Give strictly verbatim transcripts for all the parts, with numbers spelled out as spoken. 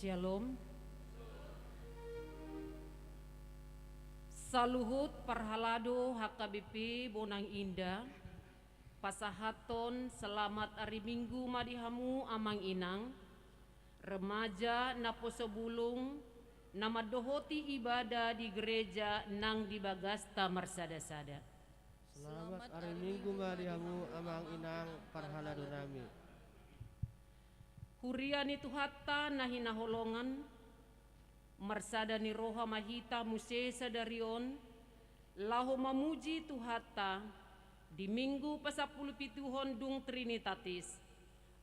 Syalom. Saluhut parhalado H K B P Bonang Indah, pasahathon selamat ari Minggu ma di hamu amang inang, remaja naposo bulung, na mandohoti ibadah di gereja nang di bagasta marsada-sada. Selamat ari Minggu ma di hamu amang inang parhalado nami. Huria ni Tuhanta na hinaholongan, marsada ni roha ma hita muse sadari on, laho mamuji Tuhanta, di Minggu pasampulupituhon dung Trinitatis.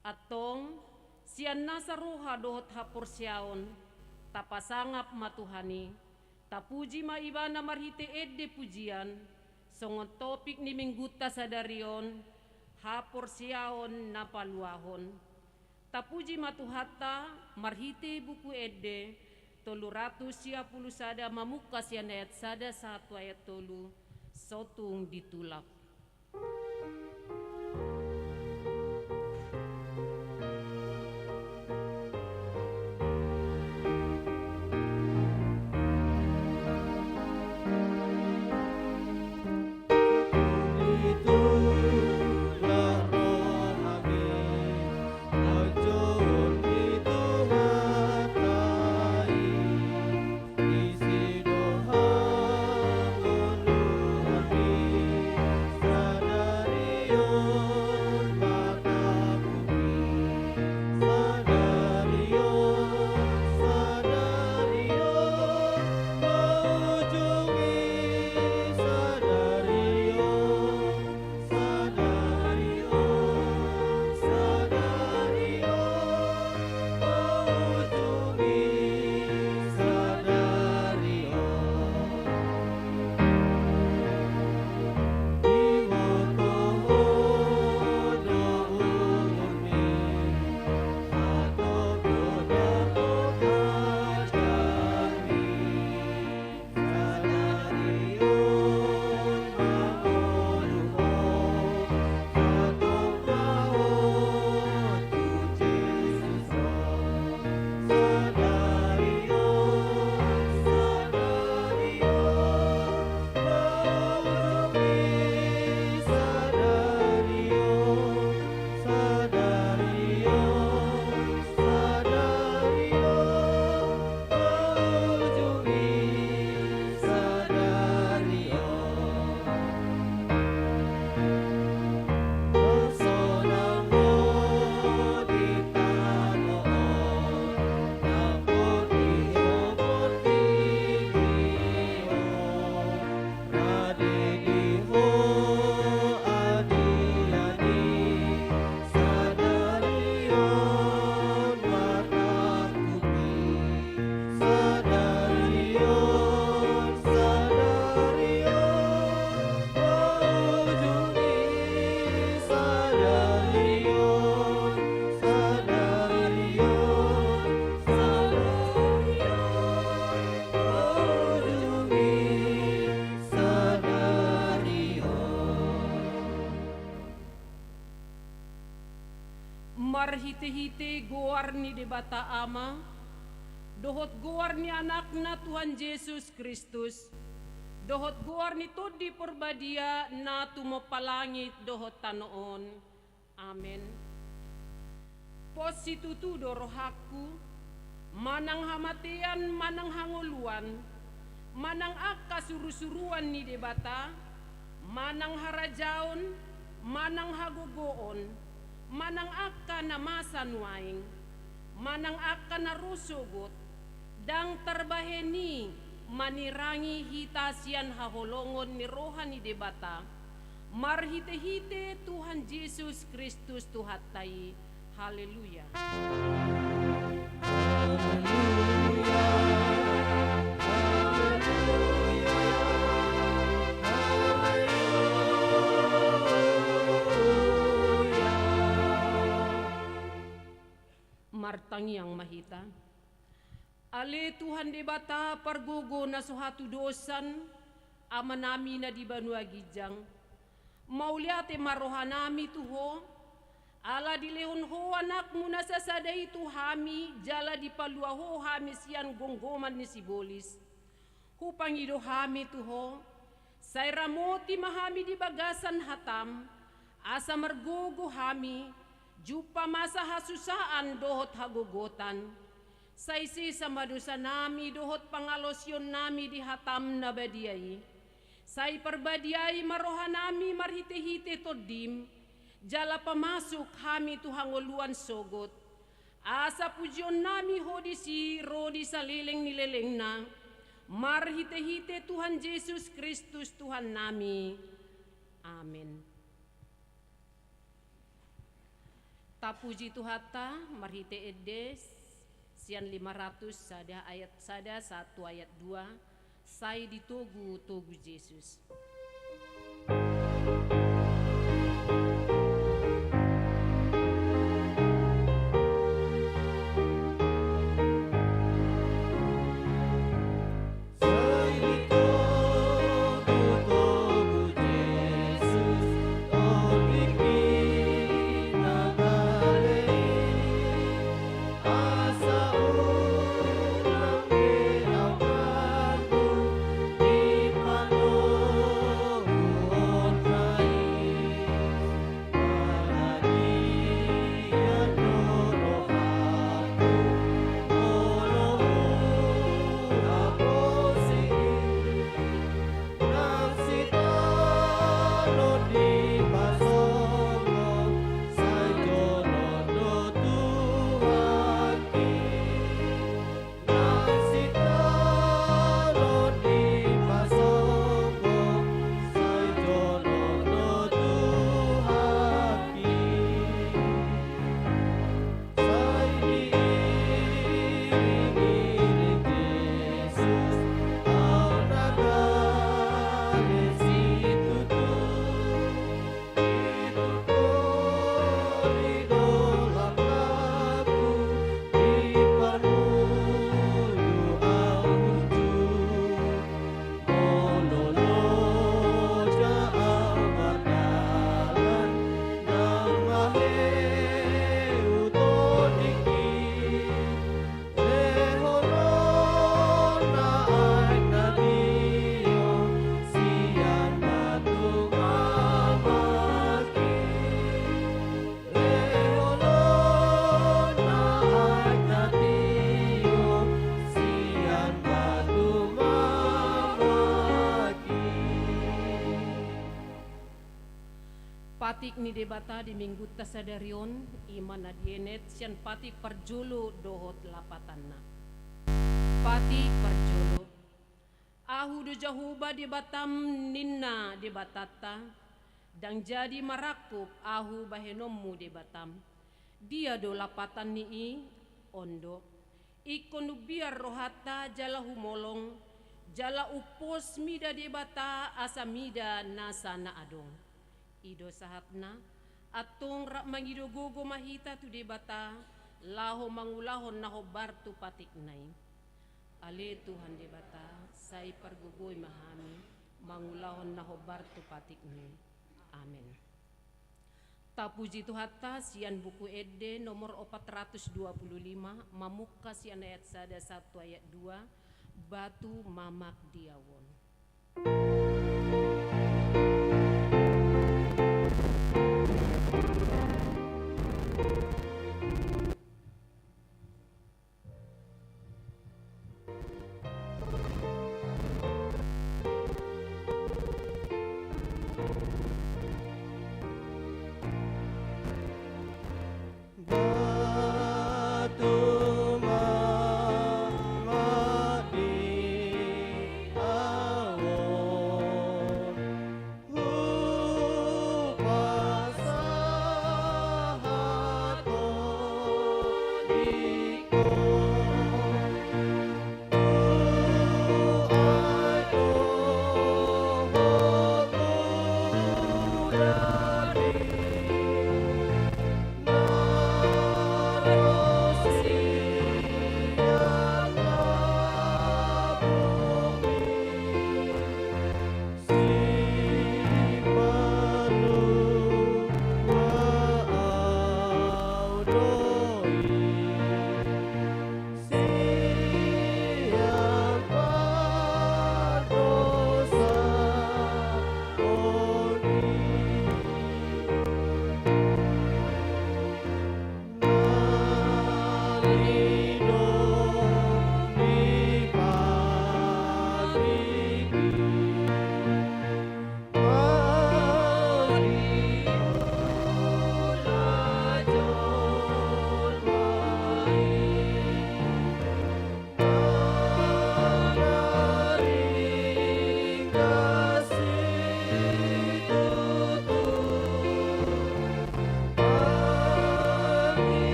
Antong, sian nasa roha dohot haporseaon, tapasangap ma Tuhan i, tapuji ma Ibana marhite ende pujian, songon topik ni Minggunta sadari on, haporseaon na paluahon. Tapuji ma Tuhanta marhite Buku Ende tolu ratus sia pulu sada, mamungka sian ayat sada sahat tu ayat tolu, sotung ditulak. Marhite-hite goar ni Debata Ama, dohot goar ni Anakna Tuhan Jesus Kristus, dohot goar ni Tondi Porbadia na tumompa langit dohot tano on. Amen. Pos situtu do rohangku, manang hamatean, manang hangoluan, manang angka suru-suruan ni Debata, manang harajaon, manang hagogoon, manang angka na masa nuaeng, manang angka na ro sogot, ndang tarbahen i manirangi hita sian haholongon ni roha ni Debata, marhite-hite Tuhan Jesus Kristus Tuhanta i. Haleluya. Martangiang ma hita. Ale Tuhan Debata pargogo na so hatudosan, Amanami na di banua ginjang, mauliate ma rohanami tu Ho, Ala dilehon Ho Anakmu na sasada i tu hami, jala dipalua Ho hami sian gomgoman ni sibolis, hupangido hami tu Ho, sai ramoti ma hami di bagasan hataM, asa margogo hami, jumpa masa hasusaan dohot hagogotan. Sai sesa ma dosanami dohot pangalaosionnami di hataM na badia i. Sai parbadiai ma rohanami marhitehite TondiM, jala pamasuk hami tu hangoluan sogot. Asa pujionnami Ho disi ro di saleleng ni lelengna, marhitehite Tuhan Jesus Kristus Tuhannami. Amen. Tapuji Tuhanta marhite ende sian lima ratus sada ayat sada sahat tu ayat dua, sai ditogu-togu Jesus. Patik ni Debata di minggunta sadari on, i ma na dienet sian patik parjolo dohot lapatanna. Patik parjolo. Ahu do Jahowa Debatam, ninna Debatanta, ndang jadi marangkup ahu bahenonmu Debatam. Dia do lapatan ni i? On do. Ingkon umbiar rohanta jala humolong, jala umpos mida Debata asa mida nasa na adong. I do sahatna, antong rap mangido gogo ma hita tu Debata, laho mangulahon na hombar tu patikna i. Ale Tuhan Debata, sai pargogoi ma hami, mangulahon na hombar tu patikmi. Amen. Tapuji Tuhanta sian Buku Ende nomor opat ratus dua puluh lima, mamungka sian ayat sada sahat tu ayat dua, batu mamak di au on.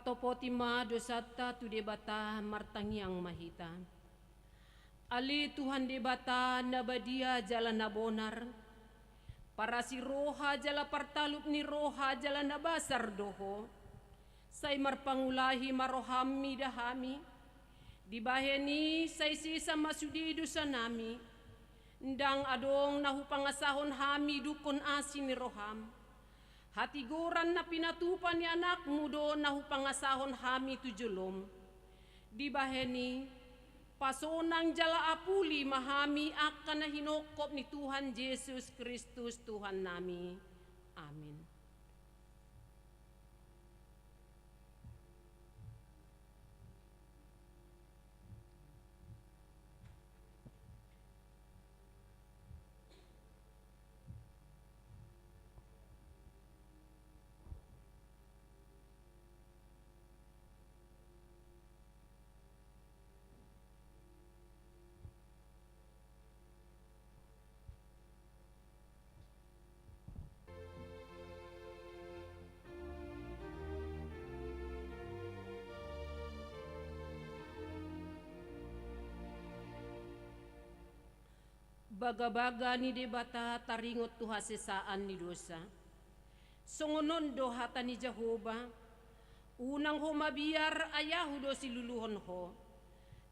Topoti ma dosanta tu Debata, martangiang ma hita. Ale Tuhan Debata na badia jala na bonar, parasi roha jala partalup ni roha jala na basar do Ho. Sai marpangulahi ma roham mida hami. Dibahen i sai sesa ma sude dosanami. Ndang adong na hupangasahon hami dungkon asi ni roham. Hatigoran na pinatupa ni anakmu do na hupangasahon hami tu jolom. Dibahen i, pasonang jala apuli ma hami angka na hinongkop ni Tuhan Jesus Kristus Tuhannami. Amin. Bagabaga ni Debata taringot tu hasesaan ni dosa. Songon on do hata ni Jahowa: Unang ho mabiar, ai Ahu do siluluhon ho.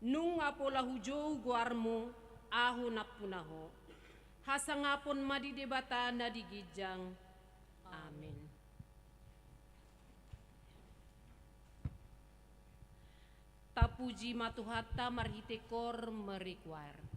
Nunga pola hujou goarmu, Ahu nampuna ho. Hasangapon ma di Debata na di ginjang. Amin. Tapuji ma Tuhanta marhite koor meriquaer.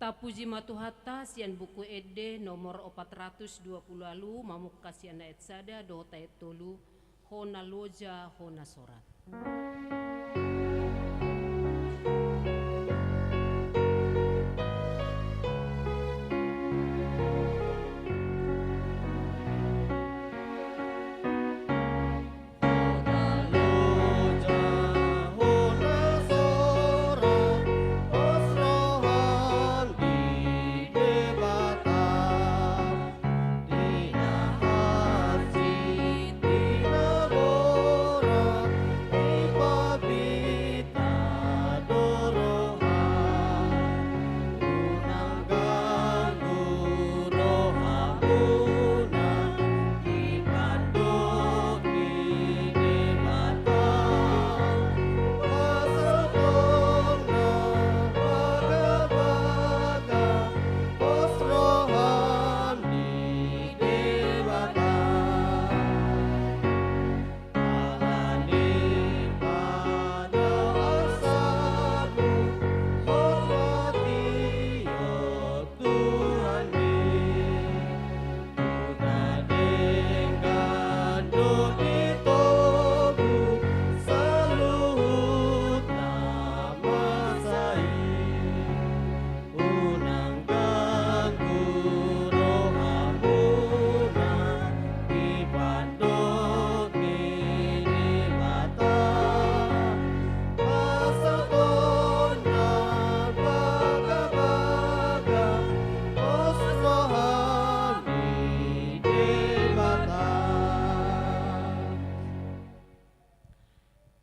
Tapuji ma Tuhanta sian Buku Ende nomor opat ratus dua pulu ualu, mamungka sian ayat sada dohot ayat tolu, hona loja, hona sorat.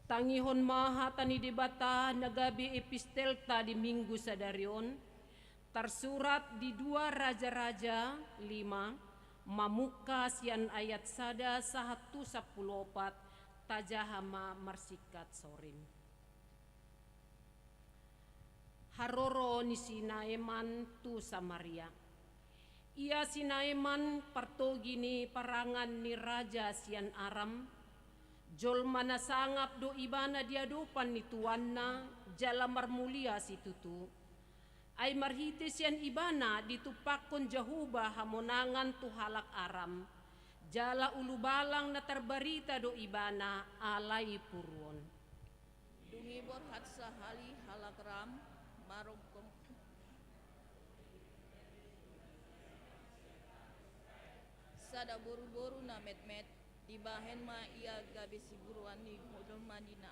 Tangihon ma hata ni Debata na gabe epistelta di Minggu sadari on, tarsurat di dua Raja-raja lima, mamungka sian ayat sada sahat tu sampulu opat, tajaha ma marsingkat soring. Haroro ni si Naeman tu Samaria. Ia si Naeman partogi ni parangan ni raja sian Aram, jolma na sangap do ibana di adopan ni tuanna, jala marmulia situtu. Ai marhite sian ibana ditumpakkon Jahowa hamonangan tu halak Aram, jala ulubalang na tarbarita do ibana alai puru on. Dung i borhat sahali halak Aram marongkong sada boruboru na metmet, dibahen ma ia gabe siburuan ni jolma ninna.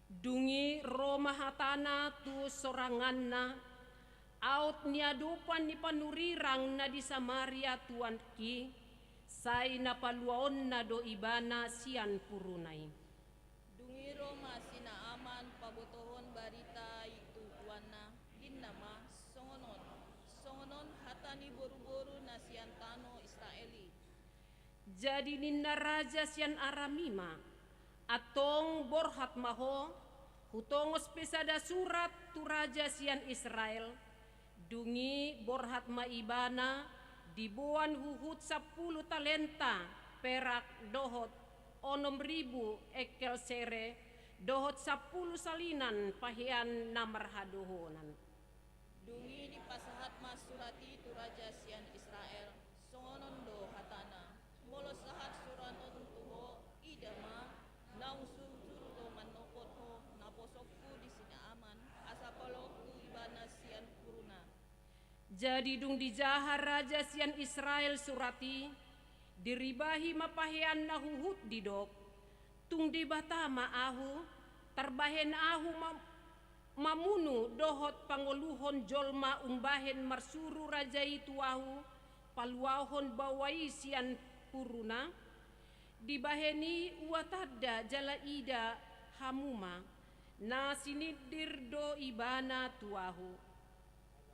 Dung i ro ma hatana tu soranganna: Aut ni adopan ni panurirang na di Samaria tuanki, sai na paluaonna do ibana sian puruna i. Dung i ro ma si Naaman pabotohon barita i tu tuanna, ninna ma: Songon on, songon on hata ni boruboru na sian tano Israel i. Jadi ninna raja sian Aram i ma: Antong borhat ma ho, hutongos pe sada surat tu raja sian Israel. Dung i borhat ma ibana, diboan huhut sampulu talenta perak dohot onom ribu engkel sere, dohot sampulu salinan pahean na marhadohonan. Dung i dipasahat ma surat i tu raja sian Israel. Songon on do hatana: Molo sahat surat on tu ho, ida ma, naung surusuruhon ho manopot ho, naposongku di si Naaman, asa paluahonku ibana sian puruna. Jadi dung dijaha raja sian Israel surat i, diribahi ma paheanna huhut didok: Tung Debata ma ahu, tarbahen ahu ma-, mamunu dohot pangoluhon jolma umbahen marsuru raja i tu ahu paluahon baoa i sian puruna? Dibahen i ua tanda jala ida hamu ma, na sinindir do ibana tu ahu.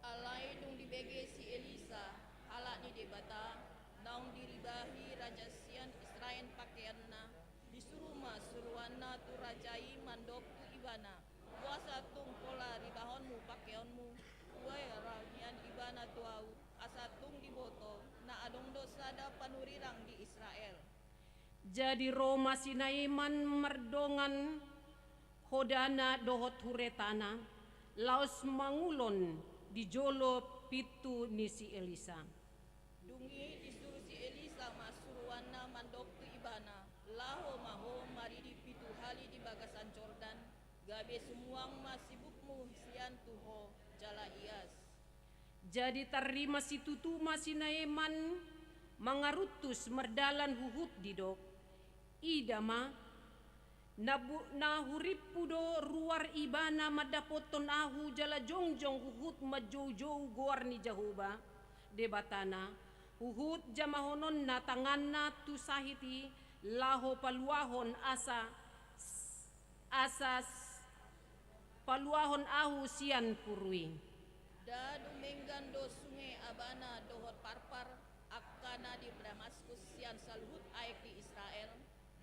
Alai dung dibege si Elisa, halak ni Debata, naung diribahi raja sian Israel pakeanna, disuru ma suruanna tu raja i mandok tu ibana: Boasa tung pola ribahonmu pakeonmu? Ua ra nian ibana tu ahu, asa tung diboto, na adong do sada panurirang di Israel. Jadi ro ma si Naeman mardongan hodana dohot huretana, laos mangulon di jolo pintu ni si Elisa. Dung i disuru si Elisa ma suruanna mandok tu ibana: Laho ma ho maridi pitu hali di bagasan Jordan, gabe sumuang ma sibukmu sian tu ho, jala ias. Jadi tarrima situtu ma si Naeman mangaruntus mardalan huhut didok: Ida ma, na bu-, na hurimpu do ruar ibana mandapothon ahu jala jongjong huhut manjoujou goar ni Jahowa, Debatana, huhut jamahononna tanganna tu sahit i laho paluahon asa, asa paluahon ahu sian puru i. Nda dumenggan do sunge abana dohot parpar, angka na di Damaskus sian saluhut aek di Israel,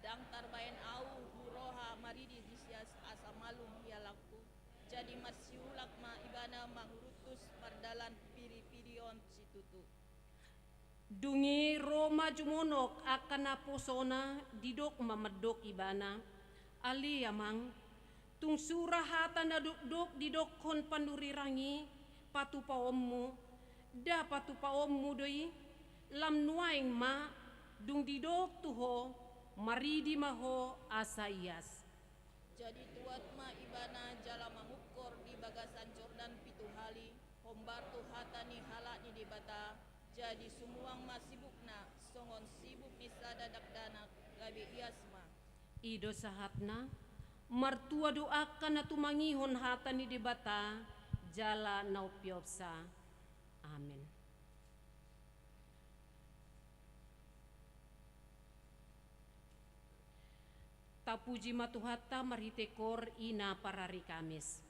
ndang tarbaen ahu huroha maridi di sias asa malum hialangku. Jadi marsiulak ma ibana mangaruntus mardalan piripidion situtu. Dung i ro ma jumonok angka naposona, didok ma mandok ibana: Ale amang, tung sura hata na dokdok didokhon panurirang i patupaonmu, nda patupaonmu do i? Lam nuaeng ma, dung didok tu ho, maridi ma ho asa ias. Jadi tuat ma ibana jala mangungkor di bagasan Jordan pitu hali, hombar tu hata ni halak ni Debata, jadi sumuang ma sibukna, songon sibuk ni sada dakdanak, gabe ias ma. I do sahatna, martua do angka na tumangihon hata ni Debata, jala na umpeopsa. Amen. Tapuji ma Tuhanta marhite koor i na parari Kamis.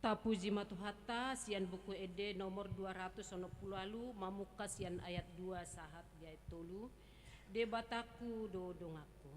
Tapuji ma Tuhanta, sian Buku Ende nomor dua ratus onom pulu ualu, mamungka sian ayat dua sahat di ayat tolu. Debatangku do donganku.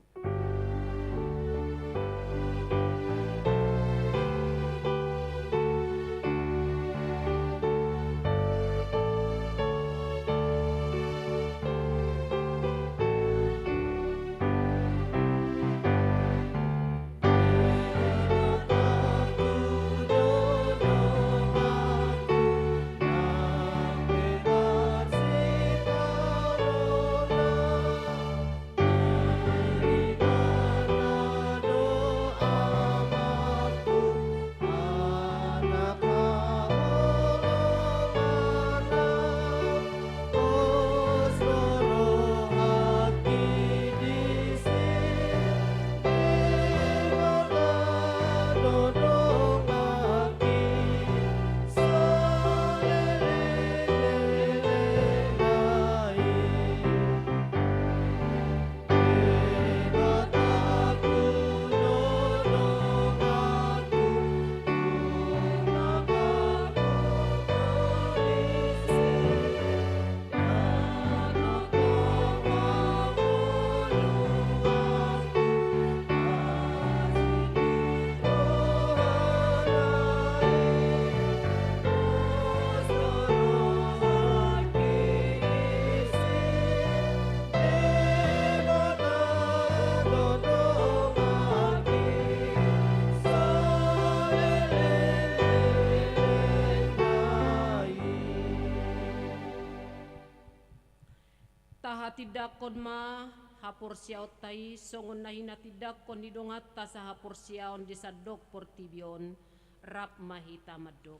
Tahatindangkon ma haporseaonta i songon na hinatindangkon ni donganta sahaporseaon di sandok portibi on, rap ma hita mandok.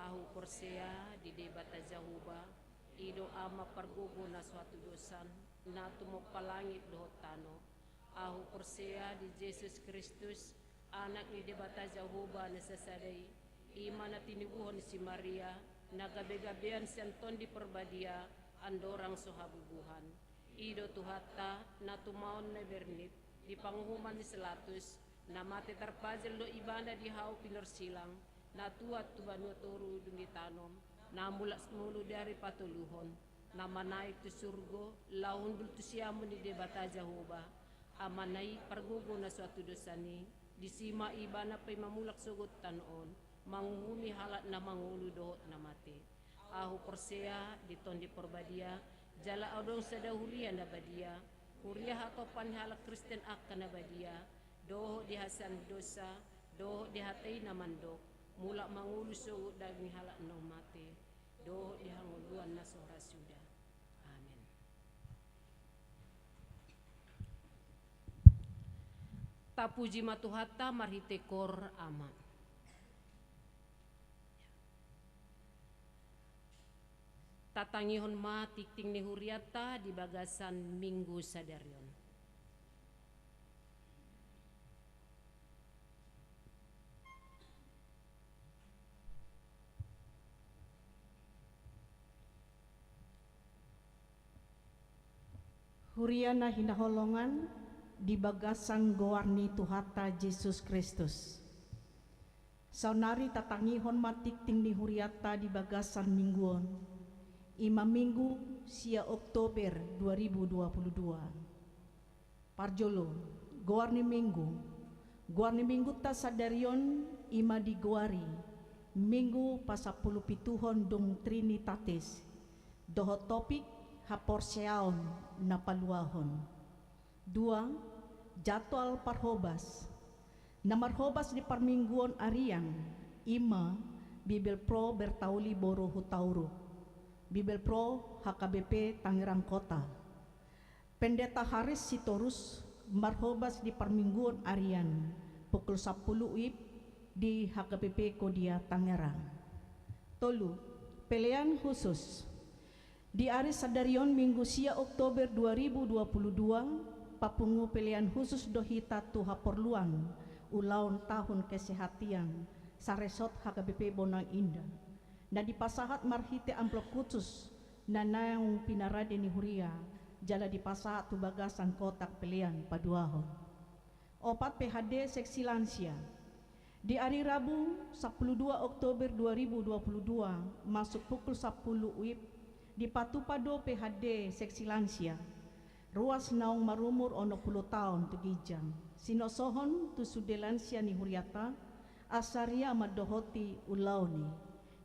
Ahu porsea di Debata Jahowa, i do Ama pargogo na so hatudosan, na tumompa langit dohot tano. Ahu porsea di Jesus Kristus, Anak ni Debata Jahowa na sasada i, i ma na tinubuhon si Maria, na gabegabean sian Tondi Parbadia, andorang so habubuhan. I do Tuhanta, na tumaon na bernit, di panguhuman ni si Pilatus, na mate tarpajal do ibana di hau pinorsilang, na tuat tu banua toru dung ditanom, na mulak mulu di ari patoluhon, na manaek tu surgo, laho hundul tu siamun ni Debata Jahowa, Amana i pargogo na so hatudosan i, disi ma ibana paima mulak sogot tano on, manguhumi halak na mangolu dohot na mate. Ahu porsea di Tondi Parbadia, jala adong sada huria na badia, huria hatopan ni halak Kristen angka na badia, dohot di hasesaan dosa, dohot di hata i na mandok, mulak mangolu sogot daging halak naung mate, dohot di hangoluan na so ra suda. Amen. Tapuji ma Tuhanta marhite koor, Ama. Tatangihon ma tingting ni hurianta di bagasan Minggu sadari on. Huria na hinaholongan di bagasan goar ni Tuhanta Jesus Kristus. Saonari tatangihon ma tingting ni hurianta di bagasan Minggu on, i ma Minggu sia Oktober dua ribu dua puluh dua. Parjolo, goar ni Minggu. Goar ni Minggunta sadari on i ma digoari Minggu pasampulupituhon dung Trinitatis, dohot topik haporseaon na paluahon. Dua, jadwal parhobas. Na marhobas di parmingguon arian i ma Bibelvrouw Bertauli boru Hutauruk, Bibelvrouw H K B P Tangerang Kota. Pendeta Haris Sitorus marhobas di parmingguon arian pukul sampulu WIB di H K B P Kodia Tangerang. Tolu, pelean khusus. Di ari sadari on Minggu sia Oktober dua ribu dua puluh dua, papungu pelean khusus do hita tu haporluan ulaon tahun kesehatan saresort H K B P Bonang Indah, na dipasahat marhite amplop khusus na naung pinarade ni huria, jala dipasahat tu bagasan kotak pelean paduahon. Opat, P H D seksi lansia. Di ari Rabu, sampulu dua Oktober dua ribu dua puluh dua, masuk pukul sampulu wib, dipatupa do P H D seksi lansia. Ruas naung marumur onom pulu taon tu ginjang. Sinosohon tu sude lansia ni huriata, asa ria mandohoti ulaon i.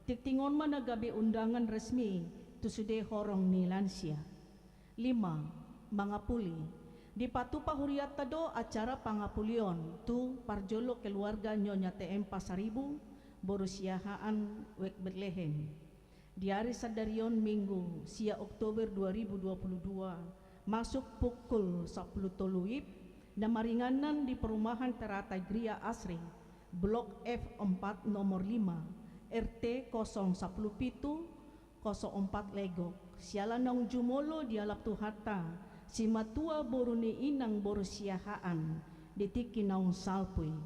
Tingting on ma na gabe undangan resmi tu sude horong ni lansia. Lima, mangapuli. Dipatupa huriata do acara pangapulion tu parjolo keluarga Nyonya T M Pasaribu, boru Siahaan, Wijk Betlehem. Di ari sadari on Minggu, sia Oktober dua ribu dua puluh dua, masuk pukul sampulu tolu wib, na maringanan di perumahan Teratai Gria Asri, Blok F empat nomor lima, R T kosong sampulu pitu, kosong empat Legok, siala naung jumolo dialap Tuhanta, simatua boru ni inang boru Siahaan, di tingki naung salpu i.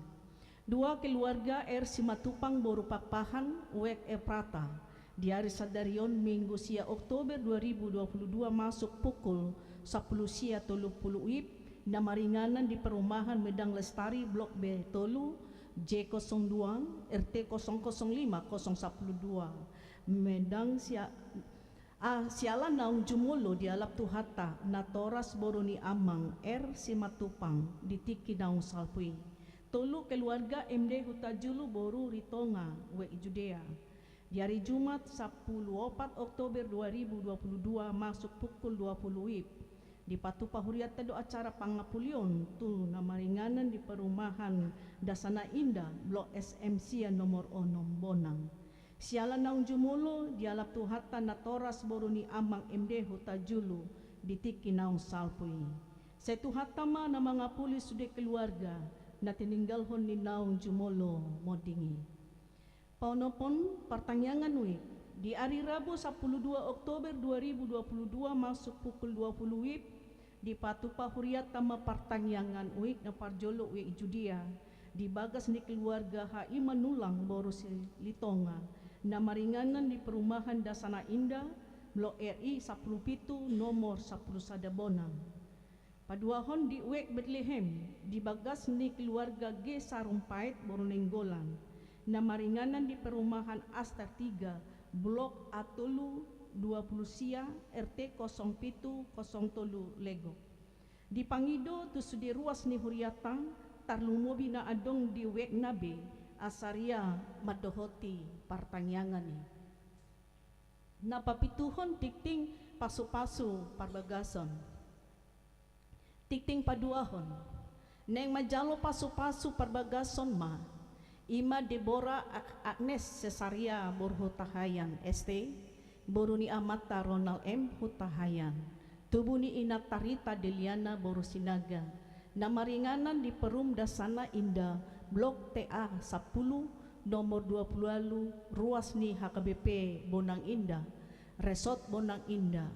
Dua keluarga R Simatupang boru Pakpahan, Wijk Efrata. Di ari sadari on Minggu sia Oktober dua ribu dua puluh dua masuk pukul sampulu sia tolu pulu wib, na maringanan di perumahan Medang Lestari Blok B tolu, J kosong dua, R T kosong kosong lima kosong sampulu dua. Medang sia, ah, siala naung jumolo dialap Tuhanta, natoras boru ni amang R Simatupang, di tingki naung salpu i. Tolu keluarga M D Hutajulu boru Ritonga, Wijk Judea. Di ari Jumat, sampulu opat Oktober dua ribu dua puluh dua, masuk pukul dua pulu wib, dipatupa huriata do acara pangapulion tu na maringanan di perumahan Dasana Indah, Blok S M sia nomor onom Bonang. Siala naung jumolo dialap Tuhanta natoras boru ni amang M D Hutajulu, di tingki naung salpu i. Sai Tuhanta ma na mangapuli sude keluarga na tininggalhon ni naung jumolo monding i. Paonomhon partangiangan wib. Di ari Rabu sampulu dua Oktober dua ribu dua puluh dua masuk pukul dua pulu wib, dipatupa huriata ma partangiangan wib na parjolo Wijk Judea, di bagas ni keluarga H I Manulang boru Silitonga, na maringanan di perumahan Dasana Indah, Blok R I sampulu pitu, nomor sampulu sada Bonang. Paduahon di Wijk Betlehem, di bagas ni keluarga G Sarumpait boru Nainggolan, na maringanan di perumahan Astar tiga, Blok A tolu dua pulu sia, R T kosong pitu kosong tolu Legok. Dipangido tu sude ruas ni huriata, tarlumobi na adong di Wijk na be, asa ria mandohoti partangiangan i. Na papituhon tingting pasupasu parbagason. Tingting paduahon. Naeng manjalo pasupasu parbagason ma, i ma Debora Ag-, Agnes Cesaria boru Hutahaean, S T, boru ni amanta Ronald M Hutahaean, tubu ni inanta Rita Deliana boru Sinaga, na maringanan di Perum Dasana Indah, Blok T A sampulu, nomor dua pulu ualu, ruas ni H K B P Bonang Indah, Resort Bonang Indah.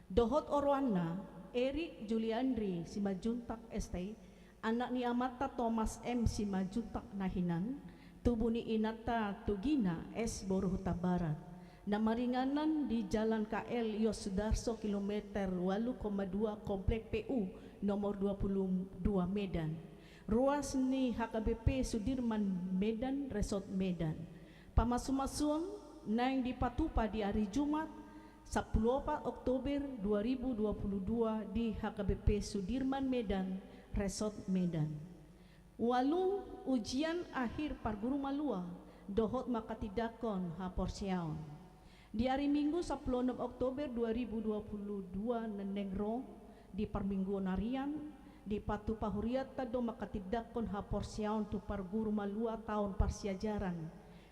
Dohot oroanna, Erik Juliandri Simanjuntak S T, anak ni amanta Thomas M Simanjuntak na hinan, tubu ni inanta Tugina S boru Hutabarat, na maringanan di Jalan K L Yosudarso kilometer ualu koma dua, Komplek P U nomor dua pulu dua Medan, ruas ni H K B P Sudirman Medan, Resort Medan. Pamasumasuon naeng dipatupa di ari Jumat, sampulu opat Oktober dua ribu dua pulu dua di H K B P Sudirman Medan, Resort Medan. Ualu, ujian akhir parguru malua dohot manghatindanghon haporseaon. Di ari Minggu sampulu onom Oktober dua ribu dua pulu dua na naeng ro, di parmingguon arian, dipatupa hurianta do manghatindanghon haporseaon tu parguru malua taon parsiajaran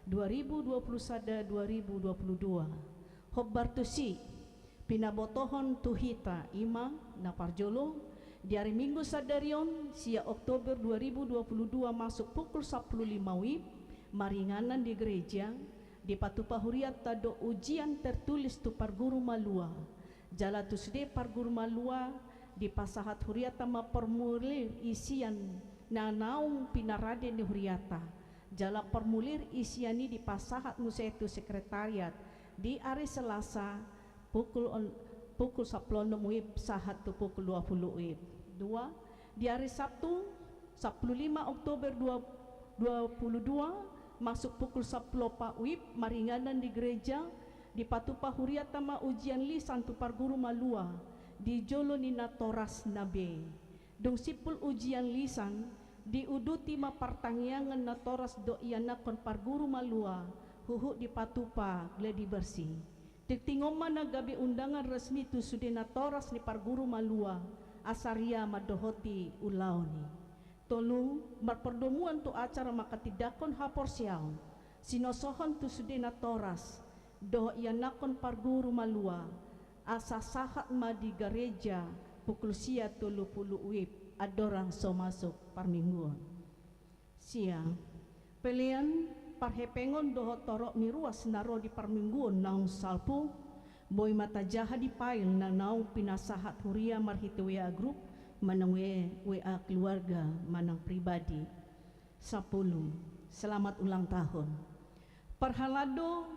dua ribu dua pulu sada dua ribu dua pulu dua. Hombar tusi, pinabotohon tu hita, i ma na parjolo, di ari Minggu sadari on, sia Oktober dua ribu dua pulu dua masuk pukul sampulu lima wib, maringanan di gereja, dipatupa hurianta do ujian tertulis tu parguru malua. Jala tu sude parguru malua, dipasahat hurianta ma formulir isian na naung pinarade ni hurianta. Jala formulir isian i dipasahat muse tu sekretariat di ari Selasa pukul on-, pukul sampulu onom wib sahat tu pukul dua pulu wib. Dua, di ari Sabtu, sampulu lima Oktober dua, dua puluh dua, masuk pukul sampulu opat WIB, maringanan di gereja, dipatupa huriata ma ujian lisan tu parguru malua di jolo ni natoras na be. Dung simpul ujian lisan, diuduti ma partangiangan natoras dohot ianakhon parguru malua, huhut dipatupa gladi bersih. Tingting on ma na gabe undangan resmi tu sude natoras ni parguru malua, asa ria mandohoti ulaon i. Tolu, marpardomuan tu acara manghatindanghon haporseaon, sinosohon tu sude natoras dohot ianakhon parguru malua, asa sahat ma di gareja pukul sia tolu pulu WIB andorang so masuk parmingguon. Sia, pelean, parhepengon dohot torop ni ruas na ro di parmingguon naung salpu, boi ma tajaha di file na naung pinasahat huria marhite WA group manang WA keluarga manang pribadi. Sampulu, selamat ulang tahun. Parhalado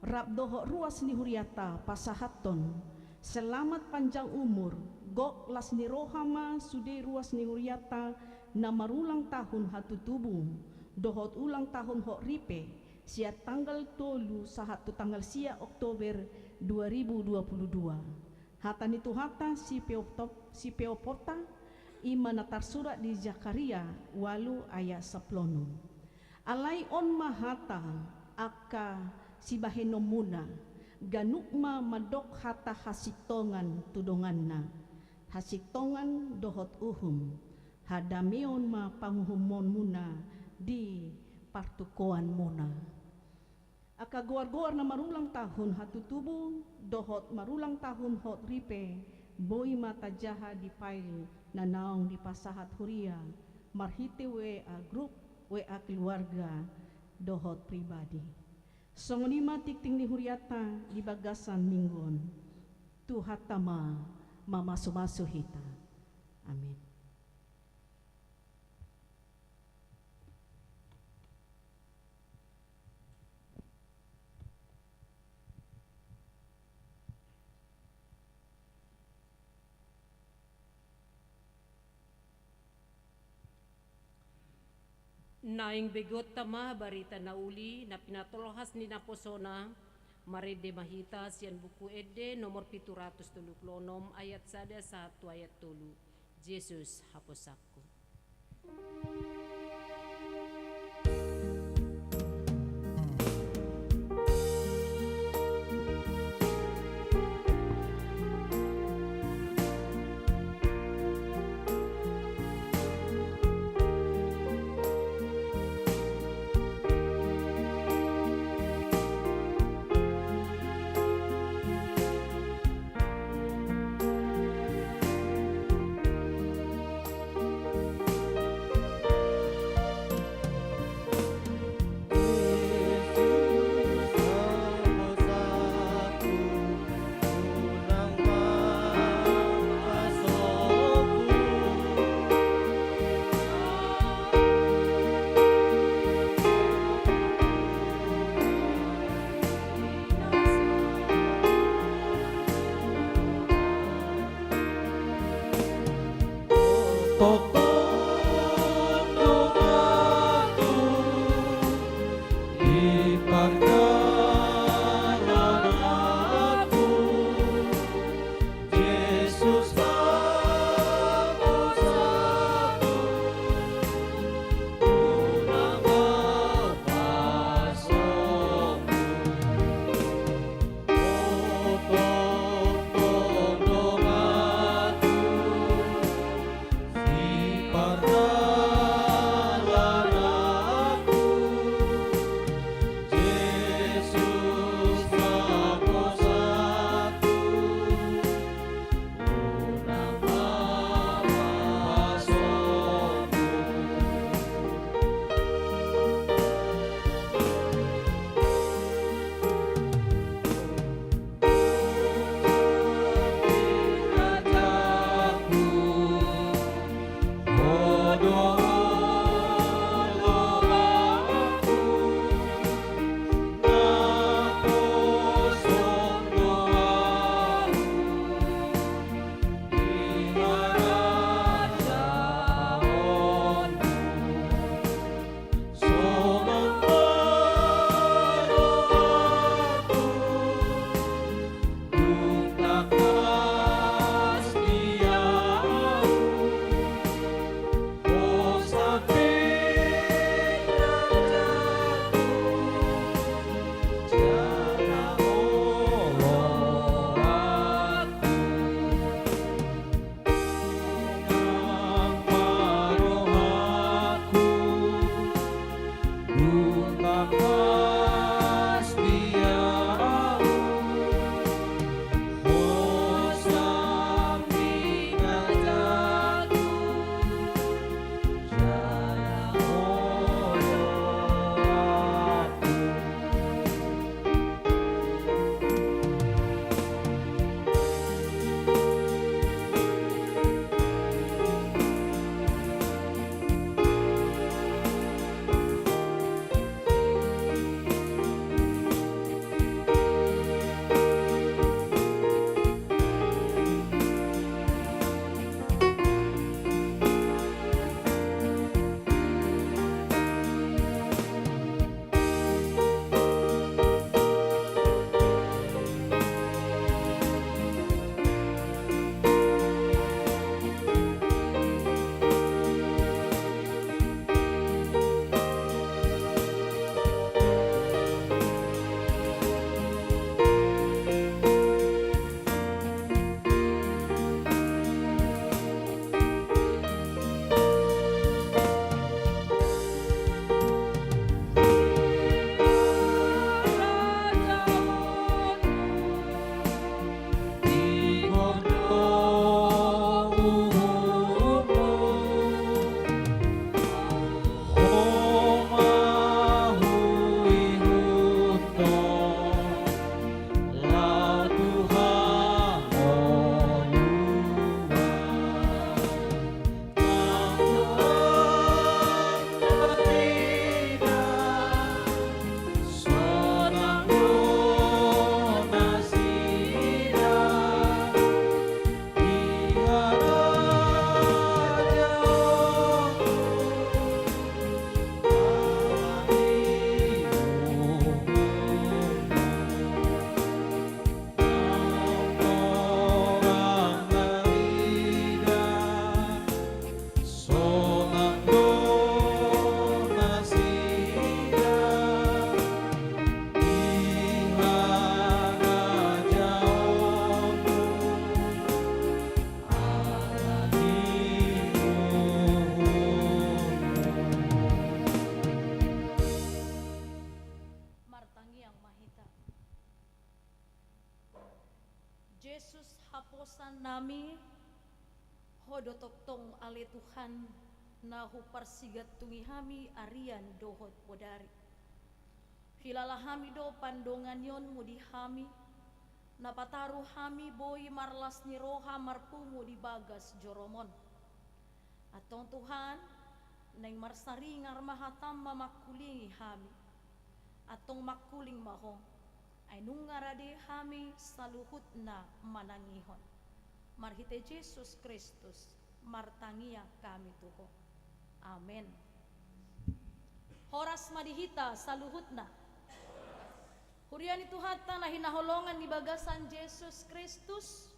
rap dohot ruas ni huriata pasahathon selamat panjang umur, gok las ni roha ma sude ruas ni huriata na marulang tahun hatutubu dohot ulang tahun hot ripe, sian tanggal tolu sahat tu tanggal sia Oktober dua ribu dua puluh dua. Hata ni Tuhanta sipeop-, sipeoponta, i ma na tarsurat di Zakaria ualu ayat sampulu onom. Alai on ma hata angka sibahenonmuna, ganup ma mandok hata hasintongan tu donganna, hasintongan dohot uhum, hadameon ma panguhumonmuna di partukoanmuna. Angka goar-goar na marulang tahun hatutubu dohot marulang tahun hot ripe, boi ma tajaha di file na naung dipasahat huria marhite WA group, WA keluarga dohot pribadi. Songon i ma tingting ni huriata di bagasan minggu on. Tuhanta ma mamasu-masu hita. Amin. Naeng begeonta ma barita na uli na pinatolhas ni naposona, marende ma hita sian Buku Ende nomor pitu ratus tolu pulu onom ayat sada sahat tu ayat tolu. Jesus haposanku. Nami, Ho do tongtong ale Tuhan, na huparsigantungi hami arian dohot bodari. Hilala hami do pandonganionmu di hami, na pataru hami boi marlas ni roha marpungu di bagas joroMon. Antong Tuhan, naeng marsaringar ma hataM mamangkulingi hami. Antong mangkuling ma Ho, ai nunga rade hami saluhutna manangihon. Marhite Jesus Kristus, martangiang hami tu Ho. Amen. Horas ma di hita saluhutna. Huria ni Tuhanta na hinaholongan di bagasan Jesus Kristus,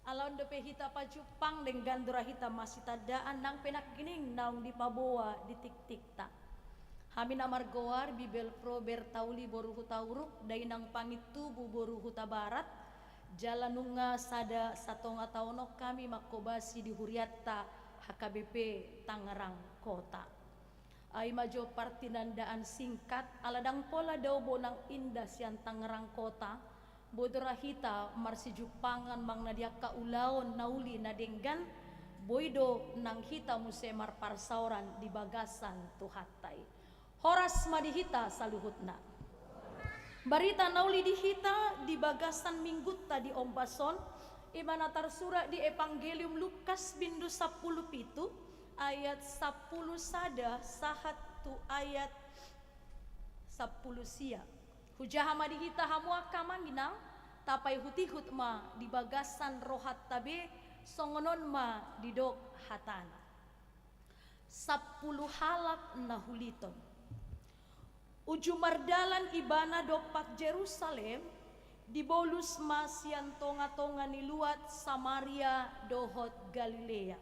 ala on dope hita pajumpang denggan do ra hita masitandaan nang pe nangkining naung dipaboa di tingtingta. Hami na margoar Bibelvrouw Bertauli boru Hutauruk, dainang Pangintubu boru Hutabarat, jala nunga sada satonga taon on hami manghobasi di hurianta H K B P Tangerang Kota. Ai ma jo partinandaan singkat, ala ndang pola dao bonang inda sian Tangerang Kota, boi do ra hita marsijumpangan manang na di angka ulaon na uli na denggan, boi do nang hita muse marparsaoran di bagasan Tuhanta i. Horas ma di hita saluhutna. Barita na uli di hita di bagasan minggunta di ombas on, i ma na tarsurat di Evangelium Lukas bindu sampulu pitu, ayat sampulu sada sahat tu ayat sampulu sia. Hujaha ma di hita hamu angka amang inang, tapaihutihut ma di bagasan rohanta be, songon on ma didok hatana. Sampulu halak na huliton. Uju mardalan ibana dompak Jerusalem, dibolus ma sian tongatonga ni luat Samaria dohot Galilea.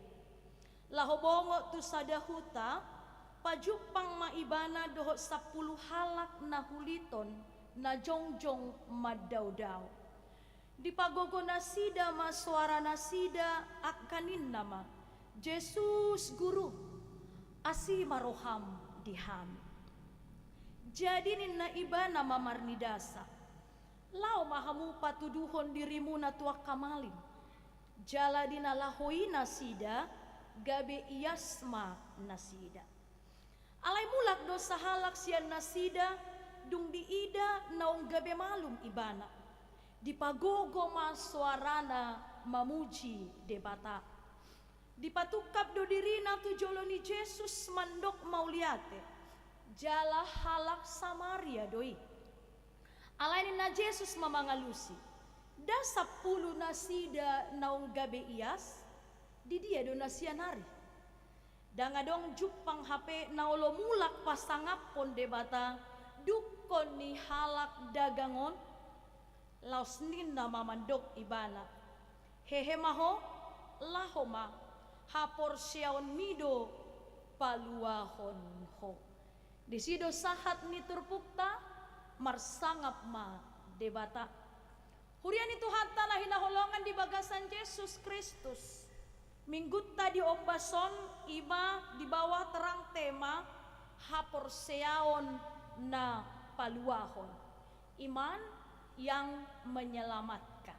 Laho bongot tu sada huta, pajumpang ma ibana dohot sampulu halak na huliton na jongjong mandaodao. Dipagogo nasida ma soara nasida, angka ninna ma, "Jesus, Guru, asi ma roham di hami." Jadi ninna ibana ma marnidasa, "Laho ma hamu patuduhon dirimuna tu angka malim, jala di na laho i nasida, gabe ias ma nasida." Alai mulak do sahalak sian nasida, dung diida naung gabe malum ibana. Dipagogo ma soarana mamuji Debata. Dipatungkap do dirina tu jolo ni Jesus mandok mauliate, jala halak Samaria do i. Alai ninna Jesus ma mangalusi, "Nda sampulu nasida naung gabe ias? Di dia do na sian ari?" Ndang adong jumpang hape na olo mulak pasangaphon Debata dungkon ni halak dagang on. Laos ninna ma mandok ibana, "Hehe ma ho, laho ma, haporseaonmi do paluahon ho." Disi do sahat ni turpukta, marsangap ma Debata. Huria ni Tuhanta na hinaholongan di bagasan Jesus Kristus. Minggunta di ombas on i ma di bawah terang tema haporseaon na paluahon. Iman yang menyelamatkan.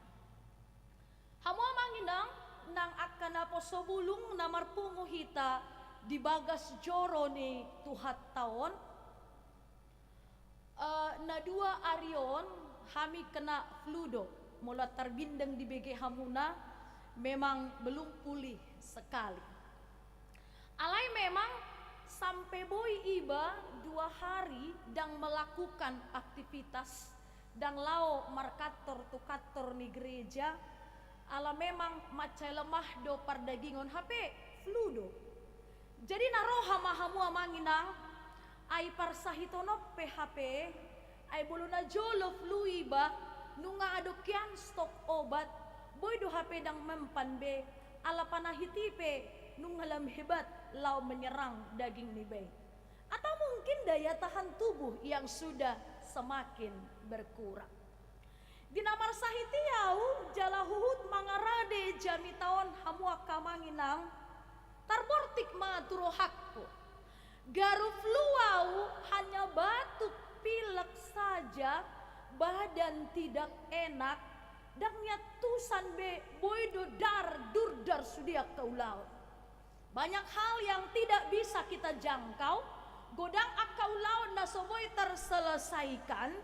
Hamu amang inang, nang angka naposo bulung na marpungu hita di bagas joro ni Tuhanta on, eh, na dua ari on hami kena flu do, molo tarbinda dibege hamuna memang belum pulih sekali. Alai memang sampe boi iba dua hari ndang melakukan aktivitas, ndang laho markantor tu kantor ni gereja, ala memang mansai lemah do pardagingon hape, flu do. Jadi na roha ma hamu amang inang, ai parsahiton on pe hape, ai molo na jolo flu iba, nunga adong hian stok obat, boi do hape ndang mempan be, ala panahit i pe nunga lam hebat laho menyerang daging niba i. Atau mungkin daya tahan tubuh yang sudah semakin berkurang. Di na marsahit i ahu jala huhut mangarade jamita on hamu angka amang inang, tarbortik ma tu rohangku. Garu flu ahu, hanya batuk pilek saja, badan tidak enak, Ndang niantusan be, boi do dar durdar sude angka ulaon. Banyak hal yang tidak bisa kita jangkau, godang angka ulaon na so boi terselesaikan,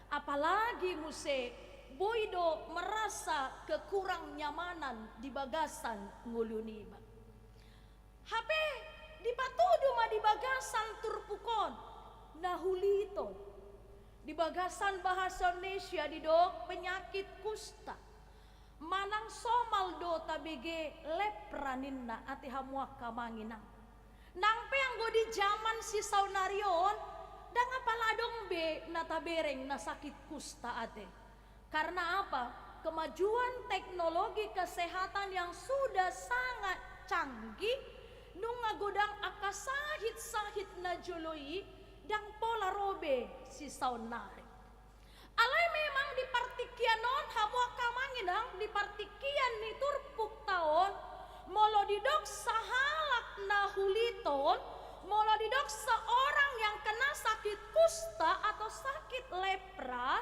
apalagi muse boi do merasa kekurang nyamanan di bagasan ngolu niba. Hape dipatudu ma di bagasan turpuk on na huliton. Di bagasan bahasa Indonesia didok penyakit kusta. Manang somal do tabege lepra ninna ate hamu angka amang inang. Nang pe anggo di jaman si saonari on, ndang apala adong be na tabereng na sakit kusta ate. Karena apa? Kemajuan teknologi kesehatan yang sudah sangat canggih, nunga godang angka sahit-sahit na jolo i, ndang pola ro be si saonari. Alai memang di partingkian on, hamu angka amang inang, di partingkian ni turpukta on, molo didok sahalak na huliton, molo didok seorang yang kena sakit kusta atau sakit lepra,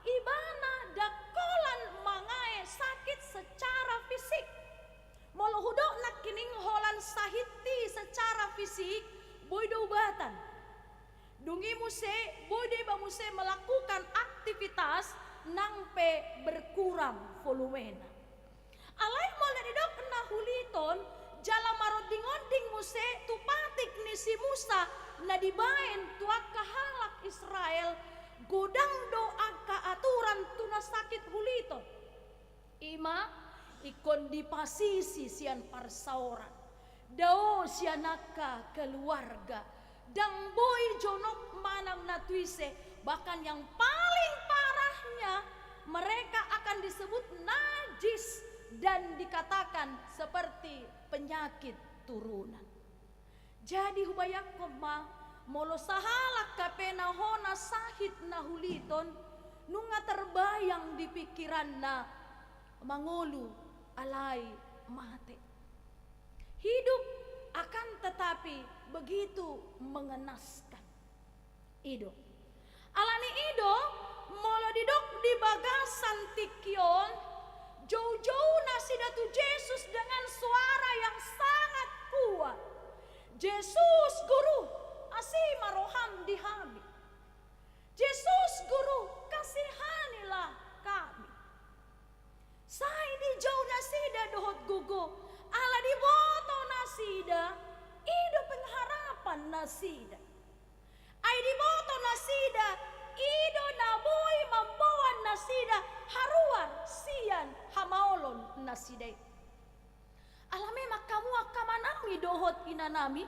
ibana ndang holan mangae sakit secara fisik. Molo hudok nangkining holan sahit i secara fisik, boi do ubatan. Dung i muse, boi do iba muse melakukan aktivitas nang pe berkurang volumena. Alai molo didok na huliton, jala maronding-onding muse tu patik ni si Musa na dibaen tu angka halak Israel, godang do angka aturan tu na sakit huliton. Ima ingkon dipasisi sian parsaoran, dao sian angka keluarga, ndang boi jonok manang na tu ise, bahkan yang paling parahnya mereka akan disebut najis dan dikatakan seperti penyakit turunan. Jadi hubayangkon ma, molo sahalak hape na hona sahit na huliton, nunga terbayang di pikiranna mangolu alai mate. Hidup akan tetapi begitu mengenaskan. I do. Alani i do, molo didok di bagasan tingki on, joujou nasida tu Jesus dengan suara yang sangat kuat. Jesus Guru, asi ma roham di hami. Jesus Guru, kasihanilah kami. Sai dijou nasida dohot gogo, ala diboto nasida, i do pengharapan nasida. Ai diboto nasida, i do na boi mamboan nasida haruar sian hamaolon nasida i. Ala memang hamu angka amanami dohot inanami,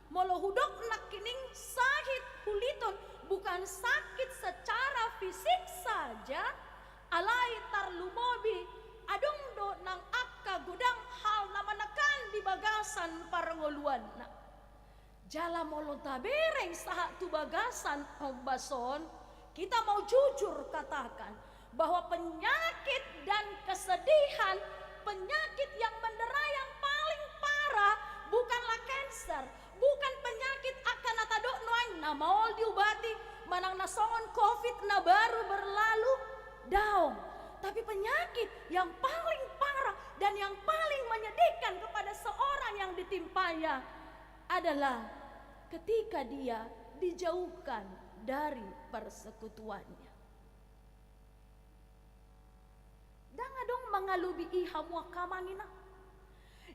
molo hudok nangkining sahit huliton bukan sakit secara fisik saja, alai tarlumobi adong do nang angka godang hal na manekan di bagasan parngoluanna. Jala molo tabereng sahat tu bagasan ombas on, kita mau jujur katakan bahwa penyakit dan kesedihan, penyakit yang mendera yang paling parah bukanlah cancer, bukan penyakit angka na tadok nuaeng na maol diubati, manang na songon covid na baru berlalu, daong. Tapi penyakit yang paling parah dan yang paling menyedihkan kepada seorang yang ditimpanya adalah ketika dia dijauhkan dari persekutuannya. Ndang adong mangalubi i hamu angka amang inang.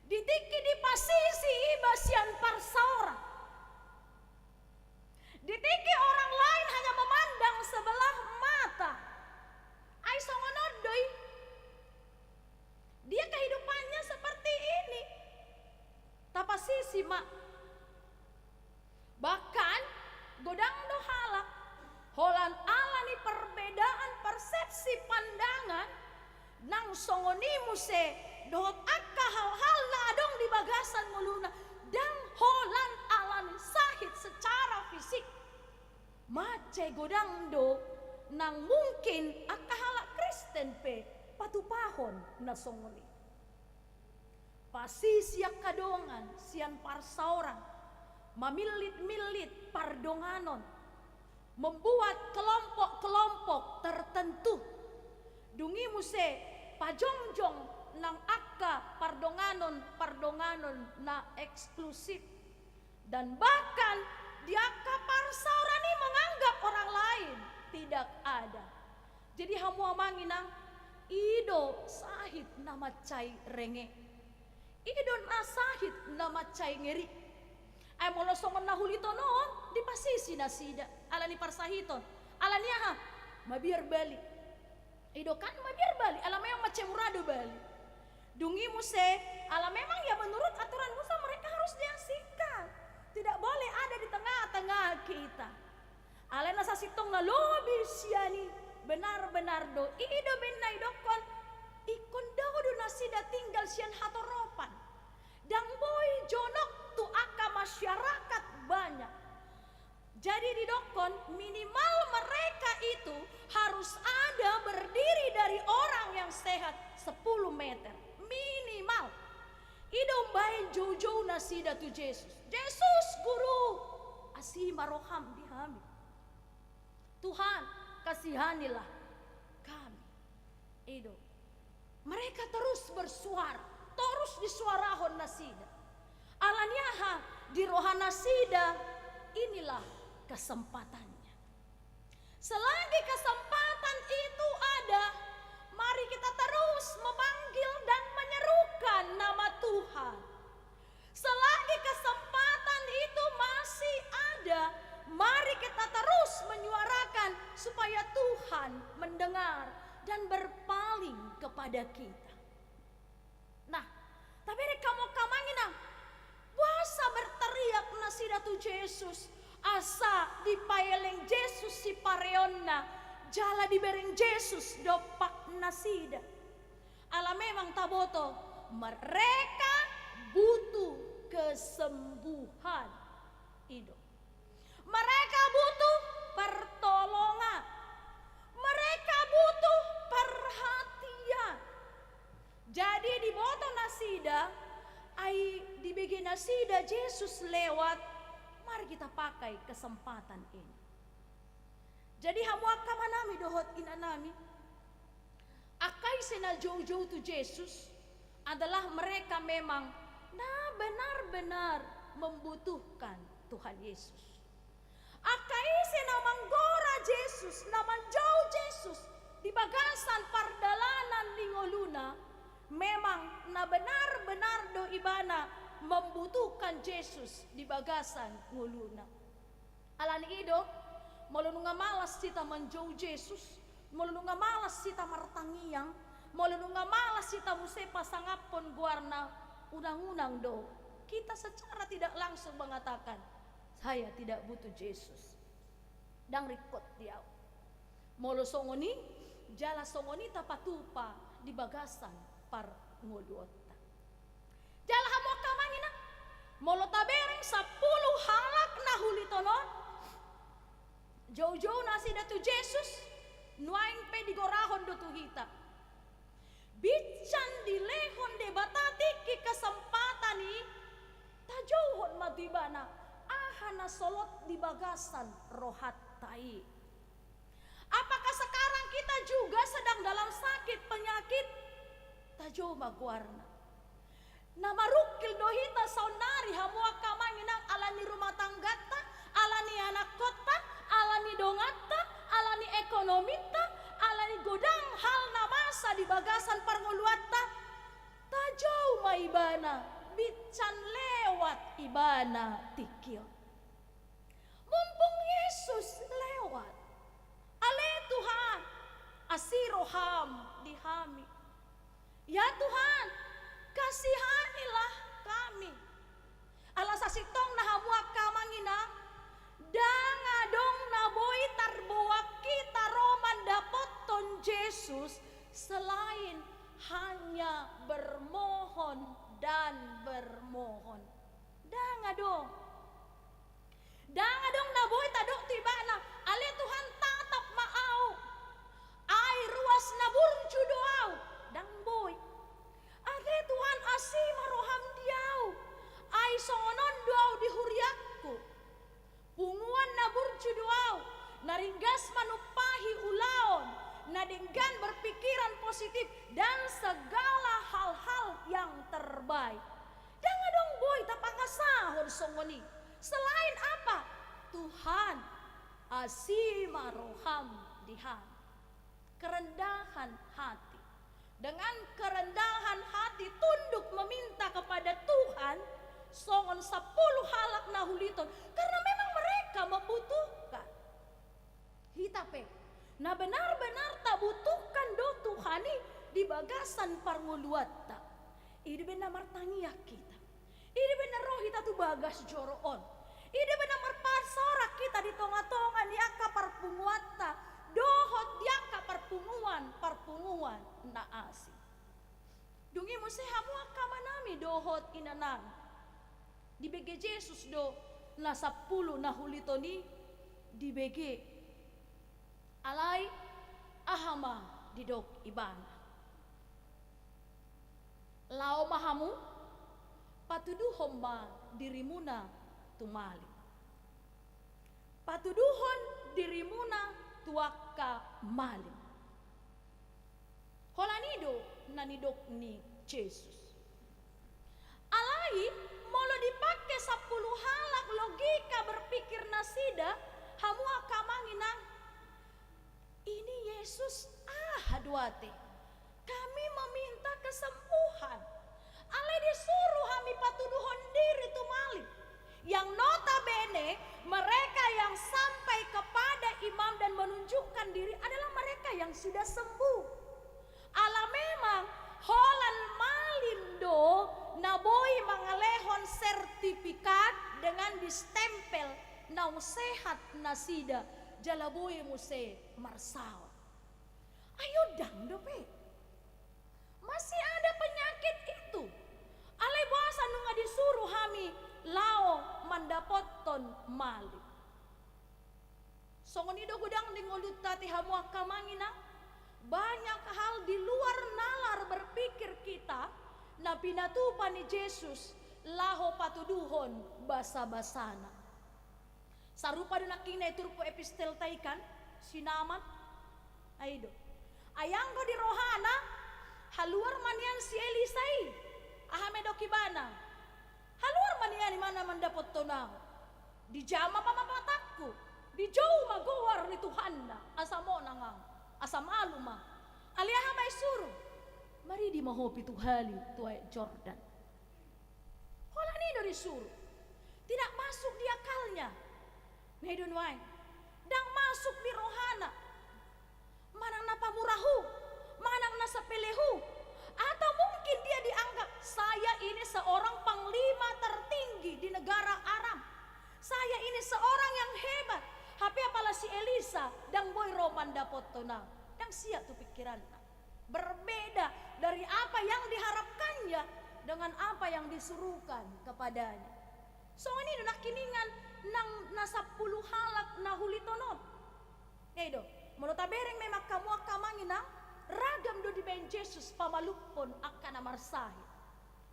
Di tingki dipasisi iba sian parsaoran. Di tingki orang lain hanya memandang sebelah mata. Ai songon on do i. Dia kehidupannya seperti ini. Tapasisi ma. Bahkan godang do halak, holan ala ni perbedaan persepsi pandangan, nang songon i muse dohot angka hal-hal na adong di bagasan ngoluna, ndang holan ala ni sahit secara fisik. Mansai godang do nang mungkin angka halak Kristen pe patupahon na songon i. Pasisi angka dongan sian parsaoran, mamillit-millit pardonganon, membuat kelompok-kelompok tertentu. Dung i muse Jongjong nang angka pardonganon-pardonganon na eksklusif. Dan bahkan di angka parsaoran i menganggap orang lain tidak ada. Jadi hamu amang inang, i do sahit na mansai renge. I do na sahit na mansai ngeri. Ai molo songon na hulitonon, dipasisi nasida ala ni parsahiton. Ala ni aha? Mabiar balik. I do kan, mabiar balik, ala memang mansai mura do balik. Dung i muse, ala memang ya menurut aturan Musa mereka harus diasingkan. Tidak boleh ada di tengah-tengah kita. Alai na sasintongna lobi sian i, benar-benar do, i do umbahen na idokkon, ingkon dao do nasida tinggal sian hatoropan. Ndang boi jonok tu angka masyarakat banyak. Jadi didokkon minimal mereka itu harus ada berdiri dari orang yang sehat sepuluh meter. Minimal. I do umbahen joujou nasida tu Jesus. Jesus, Guru, asi ma roham di hami. Tuhan, kasihanilah kami. I do. Mereka terus bersuara, terus disuarahon nasida. Ala ni aha? Di roha nasida, inilah kesempatannya. Selagi kesempatan itu ada, mari kita terus memanggil dan menyerukan nama Tuhan. Selagi kesempatan itu masih ada, mari kita terus menyuarakan supaya Tuhan mendengar dan berpaling kepada kita. Nah, tabereng hamu angka amang inang, boasa berteriak nasida tu Jesus, asa dipaeleng Jesus sipareonna, jala dibereng Jesus dompak nasida. Ala memang taboto, mereka butuh kesembuhan. I do. Mereka butuh pertolongan. Mereka butuh perhatian. Jadi diboto nasida, ai dibege nasida Jesus lewat, mari kita pakai kesempatan ini. Jadi hamu angka amanami dohot inanami, angka ise na joujou tu Jesus adalah mereka memang na benar-benar membutuhkan Tuhan Yesus. Angka ise na manggora Jesus, na manjou Jesus di bagasan pardalanan ni ngoluna, memang na benar-benar do ibana membutuhkan Jesus di bagasan ngoluna. Ala ni i do, molo nunga malas hita manjou Jesus, molo nunga malas hita martangiang, molo nunga malas hita muse pasangaphon goarna, unang-unang do kita secara tidak langsung mengatakan, "Saya tidak butuh Jesus." Ndang ringkot di ahu. Molo songon i, jala songon i tapatupa di bagasan parngoluonta. Jala hamu angka amang inang, molo tabereng sampulu halak na hulitonon, joujou nasida tu Jesus, nuaeng pe digorahon do tu hita. Binsan dilehon Debata tingki kesempatan i, tajouhon ma tu ibana aha na solot di bagasan rohanta i. Apakah sekarang kita juga sedang dalam sakit penyakit? Tajou ma goarna. Na marungkil do hita saonnari hamu angka amang inang, ala ni rumah tangganta, ala ni anakkonta, ala ni donganta, ala ni ekonominta, ala ni godang hal na masa di bagasan parngoluanta. Tajou ma ibana, binsan lewat ibana tingki on. Mumpung Yesus lewat. Ale Tuhan, asi roham di hami. Ya Tuhan, kasihanilah kami. Ala sasintongna hamu angka amang inang, ndang adong na boi tarboan hita ro mandapothon Jesus selain hanya bermohon dan bermohon. Ndang adong. Ndang adong na boi tadok tu ibana, ale Tuhan, tatap ma ahu. Ai ruas na burju do ahu. Ndang boi. Ale Tuhan, asi ma roham di ahu. Ai songon on do ahu di huriangku. Punguan na burju do ahu, na ringgas manumpahi ulaon, na denggan, berpikiran positif, dan segala hal-hal yang terbaik. Ndang adong boi tapangasahon songon i. Selain apa? Tuhan, asi ma roham di hami. Kerendahan hati. Dengan kerendahan hati, tunduk meminta kepada Tuhan, songon sampulu halak na huliton, karena memang mereka membutuhkan. Hita pe, na benar-benar tabutuhkan do Tuhan i di bagasan parngoluanta. I do umbahen na martangiang hita. I do umbahen na ro hita tu bagas joro on. I do umbahen na marpasorak hita di tonga-tonga ni angka parpunguanta, dohot di angka parpunguan, parpunguan na asing. Dung i muse hamu angka amanami dohot inanami. Dibege Jesus do na sampulu na huliton i, dibege. Alai aha ma didok ibana? Laho ma hamu, patuduhon ma dirimuna tu malim. Patuduhon dirimuna tu angka malim. Holan i do na nidok ni Jesus. Alai, molo dipake sampulu halak logika berpikir nasida, hamu angka amang inang, ini Jesus aha do ate? Kami meminta kesembuhan. Alai disuruh hami patuduhon diri tu malim. Yang notabene mereka yang sampai kepada imam dan menunjukkan diri adalah mereka yang sudah sembuh. Ala memang holan malim do na boi mangalehon sertifikat dengan distempel naung sehat nasida, jala boi muse marsaor. Ai ndang dope. Masih ada penyakit itu. Alai boasa nunga disuruh hami laho mandapothon malim? Songon i do godang di ngolunta ate hamu angka amang inang, banyak hal di luar nalar berpikir kita na pinatupa ni Jesus laho patuduhon basabasana. Sarupa do nangkin na iturpuk epistelta i kan, si Naaman. Ai do. Ai anggo di rohana, haluar ma nian si Elisa i. Aha ma didok ibana? Haluar ma nian imana mandapothon ahu. Dijama ma matangku, dijou ma goar ni Tuhanna, asa monang ahu, asa malum ahu. Alai aha ma isuru? Maridi ma ho pitu hali tu Aek Jordan. Holan i do disuru. Tidak masuk di akalnya. Na i do nuaeng. Ndang masuk di rohana. Manang na pamurahu, manang na sepelehu. Atau mungkin dia dianggap, saya ini seorang panglima tertinggi di negara Aram. Saya ini seorang yang hebat. Hape apala si Elisa, ndang boi ro mandapothon ahu. Ndang siap tu pikiranna. Berbeda dari apa yang diharapkannya dengan apa yang disuruhkan kepadanya. Songon i do nangkiningan nang na sampulu halak na huliton on. Ai do, molo tabereng memang hamu angka amang inang, ragam do dibaen Jesus pamalumhon angka na marsahit.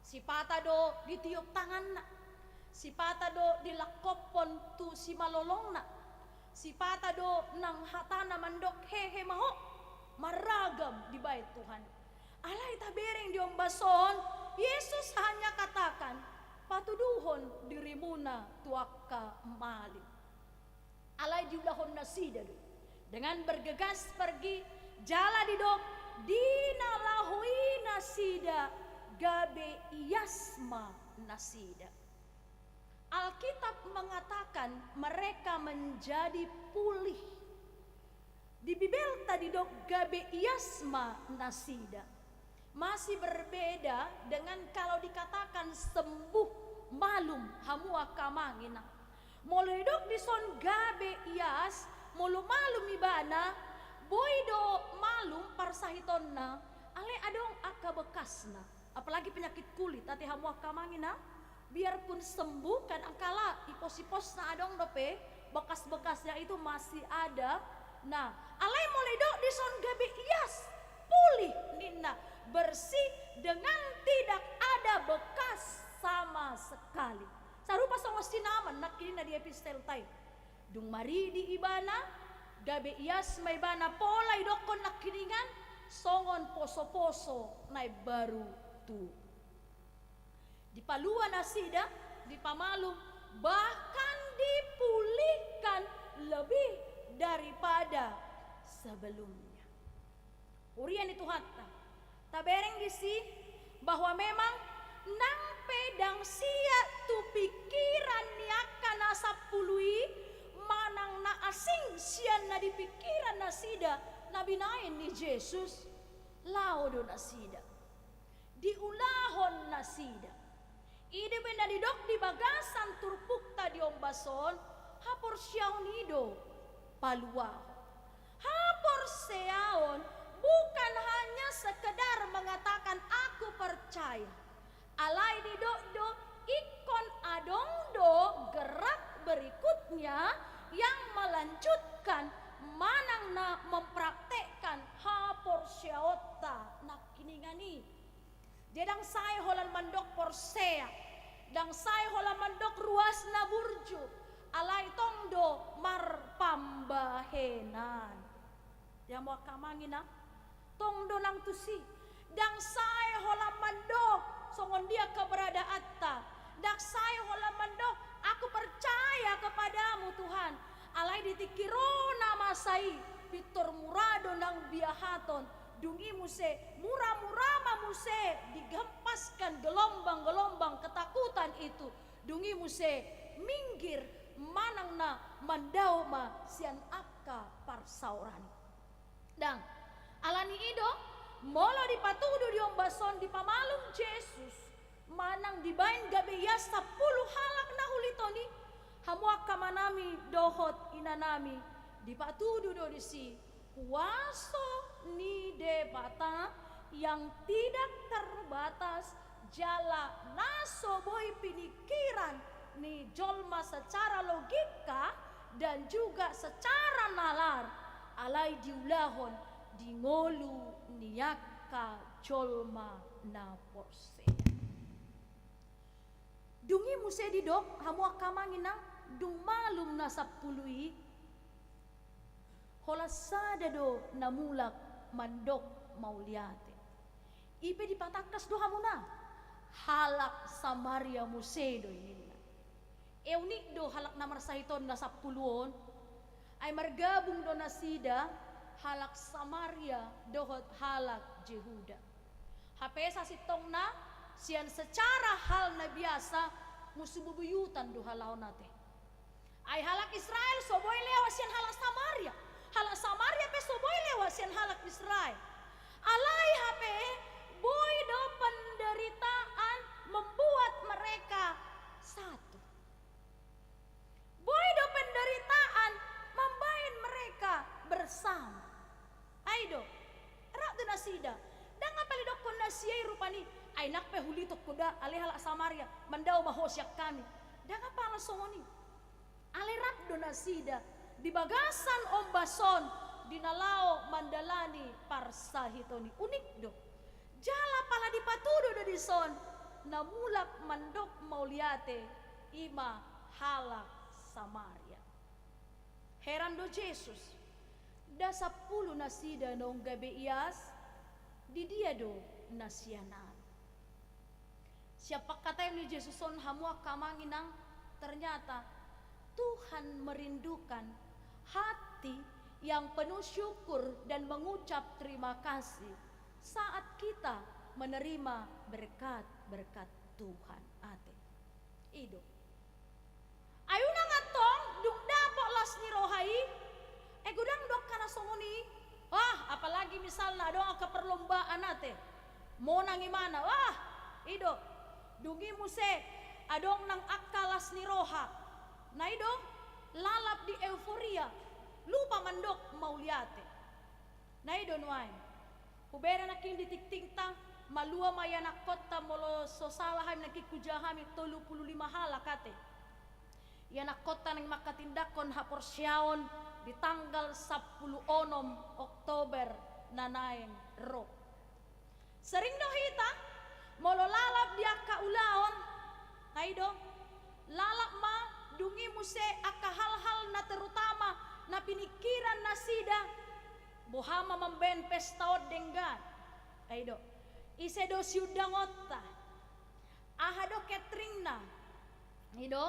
Sipata do ditiop tanganna, sipata do dilangkophon tu simalolongna, sipata do nang hatana mandok hehe ma ho, marragam dibaen Tuhan. Alai tabereng di ombas on, Yesus hanya katakan, patuduhon dirimuna tu angka malim. Alai diulahon nasida do. Dengan bergegas pergi, jala didok, di na laho i nasida, gabe ias ma nasida. Alkitab mengatakan mereka menjadi pulih. Di Bibelta didok gabe ias ma nasida. Masih berbeda dengan kalau dikatakan sembuh, malum, hamu angka amang inang. Molo didok dison gabe ias, molo malum ibana, boi do malum parsahitonna, alai adong angka bekasna. Apalagi penyakit kulit, ate hamu angka amang inang, biarpun sembuh, kadangkala ipos-iposna adong dope, bekas-bekasnya itu masih ada. Nah, alai molo didok dison gabe ias, pulih ninna, bersih dengan tidak ada bekas sama sekali. Sarupa songon si Naaman nangkiningan di epistelta i. Dung maridi ibana, Gabe ias ma ibana pola idokkon nangkiningan songon poso-poso na imbaru tu. Dipalua nasida, dipamalum, bahkan dipulihkan lebih daripada sebelumnya. Huria ni Tuhanta, tabereng disi bahwa memang nang pe ndang siat tu pikiran ni angka na sampulu i manang na asing sian na di pikiran nasida na binahen ni Jesus, laho do nasida. Diulahon nasida. I do umbahen na didok di bagasan turpukta di ombas on, haporseaon i do paluahon. Haporseaon bukan hanya sekedar mengatakan aku percaya. Alai didok do ingkon adong do gerak berikutnya yang melanjutkan manang na mempraktekkan haporseaonta nangkiningan i. Dia ndang sae holan mandok porsea, ndang sae holan mandok ruas na burju, alai tong do marpambahenan. Ia mo angka amang inang, tong do nang tusi, ndang sae holan mandok songon dia keberadaanta, ndang sae holan mandok aku percaya kepadamu Tuhan, alai di tingki ro na masa i pintor mura do nang biahaton. Dung i muse, mura-mura ma muse digempaskan gelombang-gelombang ketakutan itu. Dung i muse minggir manang na mandao ma sian angka parsaoran i. Ndang, alani i do, molo dipatudu di ombas on dipamalum Jesus, manang dibaen gabe ias sampulu halak na hulit on i, hamu angka amanami dohot inanami, dipatudu do disi, kuaso ni Debata yang tidak terbatas jala na so boi pinikiran ni jolma secara logika dan juga secara nalar, alai diulahon di ngolu ni angka jolma na porsea. Dung i muse didok, hamu angka amang inang, dung malum na sampulu i, holan sada do na mulak mandok mauliate. I pe dipatangkas do hamuna, halak Samaria muse do i ninna. Unik do halak na marsahit on na sampulu on, ai margabung do nasida halak Samaria dohot halak Jehuda. Hape sasintongna sian secara hal na biasa musu bebuyutan do halak on ate. Ai halak Israel so boi lewat sian halak Samaria, halak Samaria pe so boi lewat sian halak Israel. Alai hape boi do penderitaan membuat mereka satu. Boi do penderitaan mambaen mereka bersama. Ai do, rap do nasida. Ndang apala didokkon nasida i rupani, ai nang pe hulitongku da, ale halak Samaria, mandao ma ho sian hami. Ndang apala songon i. Alai rap do nasida di bagasan ombas on di na laho mandalani parsahiton i. Unik do. Jala pala dipatudu do dison na mulak mandok mauliate i ma halak Samaria. Heran do Jesus, nda sampulu nasida naung gabe ias, di dia do na sian an? Sian pangkataion ni Jesus on hamu angka amang inang, ternyata Tuhan merindukan hati yang penuh syukur dan mengucap terima kasih saat kita menerima berkat-berkat Tuhan. Ate. I do. Ai unang antong dung dapot las ni roha i, eh, godang do angka na songon i. Wah, apalagi misalna adong angka perlombaan ate. Monang imana, wah, i do. Dung i muse adong nang angka las ni roha. Na i do, lalap di euforia, lupa mandok mauliate. Na i do nuaeng. Hubereng nangkin di tingtingta, malua ma ianakkonta molo so sala hami nangkin hujaha hami tolu pulu lima halak ate. Ianakkonta naeng mangkatindangkon haporseaon di tanggal sampulu onom Oktober na naeng ro. Sering do hita molo lalap di angka ulaon, na i do, lalap ma, dung i muse angka hal-hal na terutama na piningkiran nasida, boha ma mambaen pesta on denggan. Ai do, ise do siundangonta? Aha do cateringna? I do,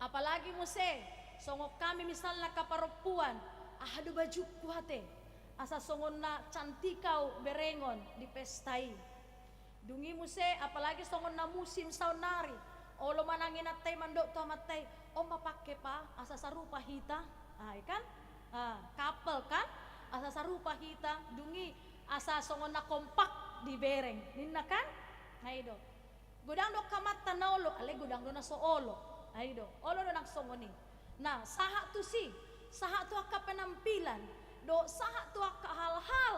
apalagi muse songon hami misalna angka parompuan, aha do bajungku ate, asa songon na cantik ahu berengon di pesta i. Dung i muse, apalagi songon na musim saonnari, olo ma nang inanta i mandok tu amanta i, on ma pangke pa, asa sarupa hita. Ai kan? Ah, couple kan? Asa sarupa hita, dung i asa songon na kompak dibereng, ninna kan? Ai do. Godang do angka amanta na olo, alai godang do na so olo. Ai do, olo do nang songon i. Nah, sahat tusi, sahat tu angka penampilan, dohot sahat tu angka hal-hal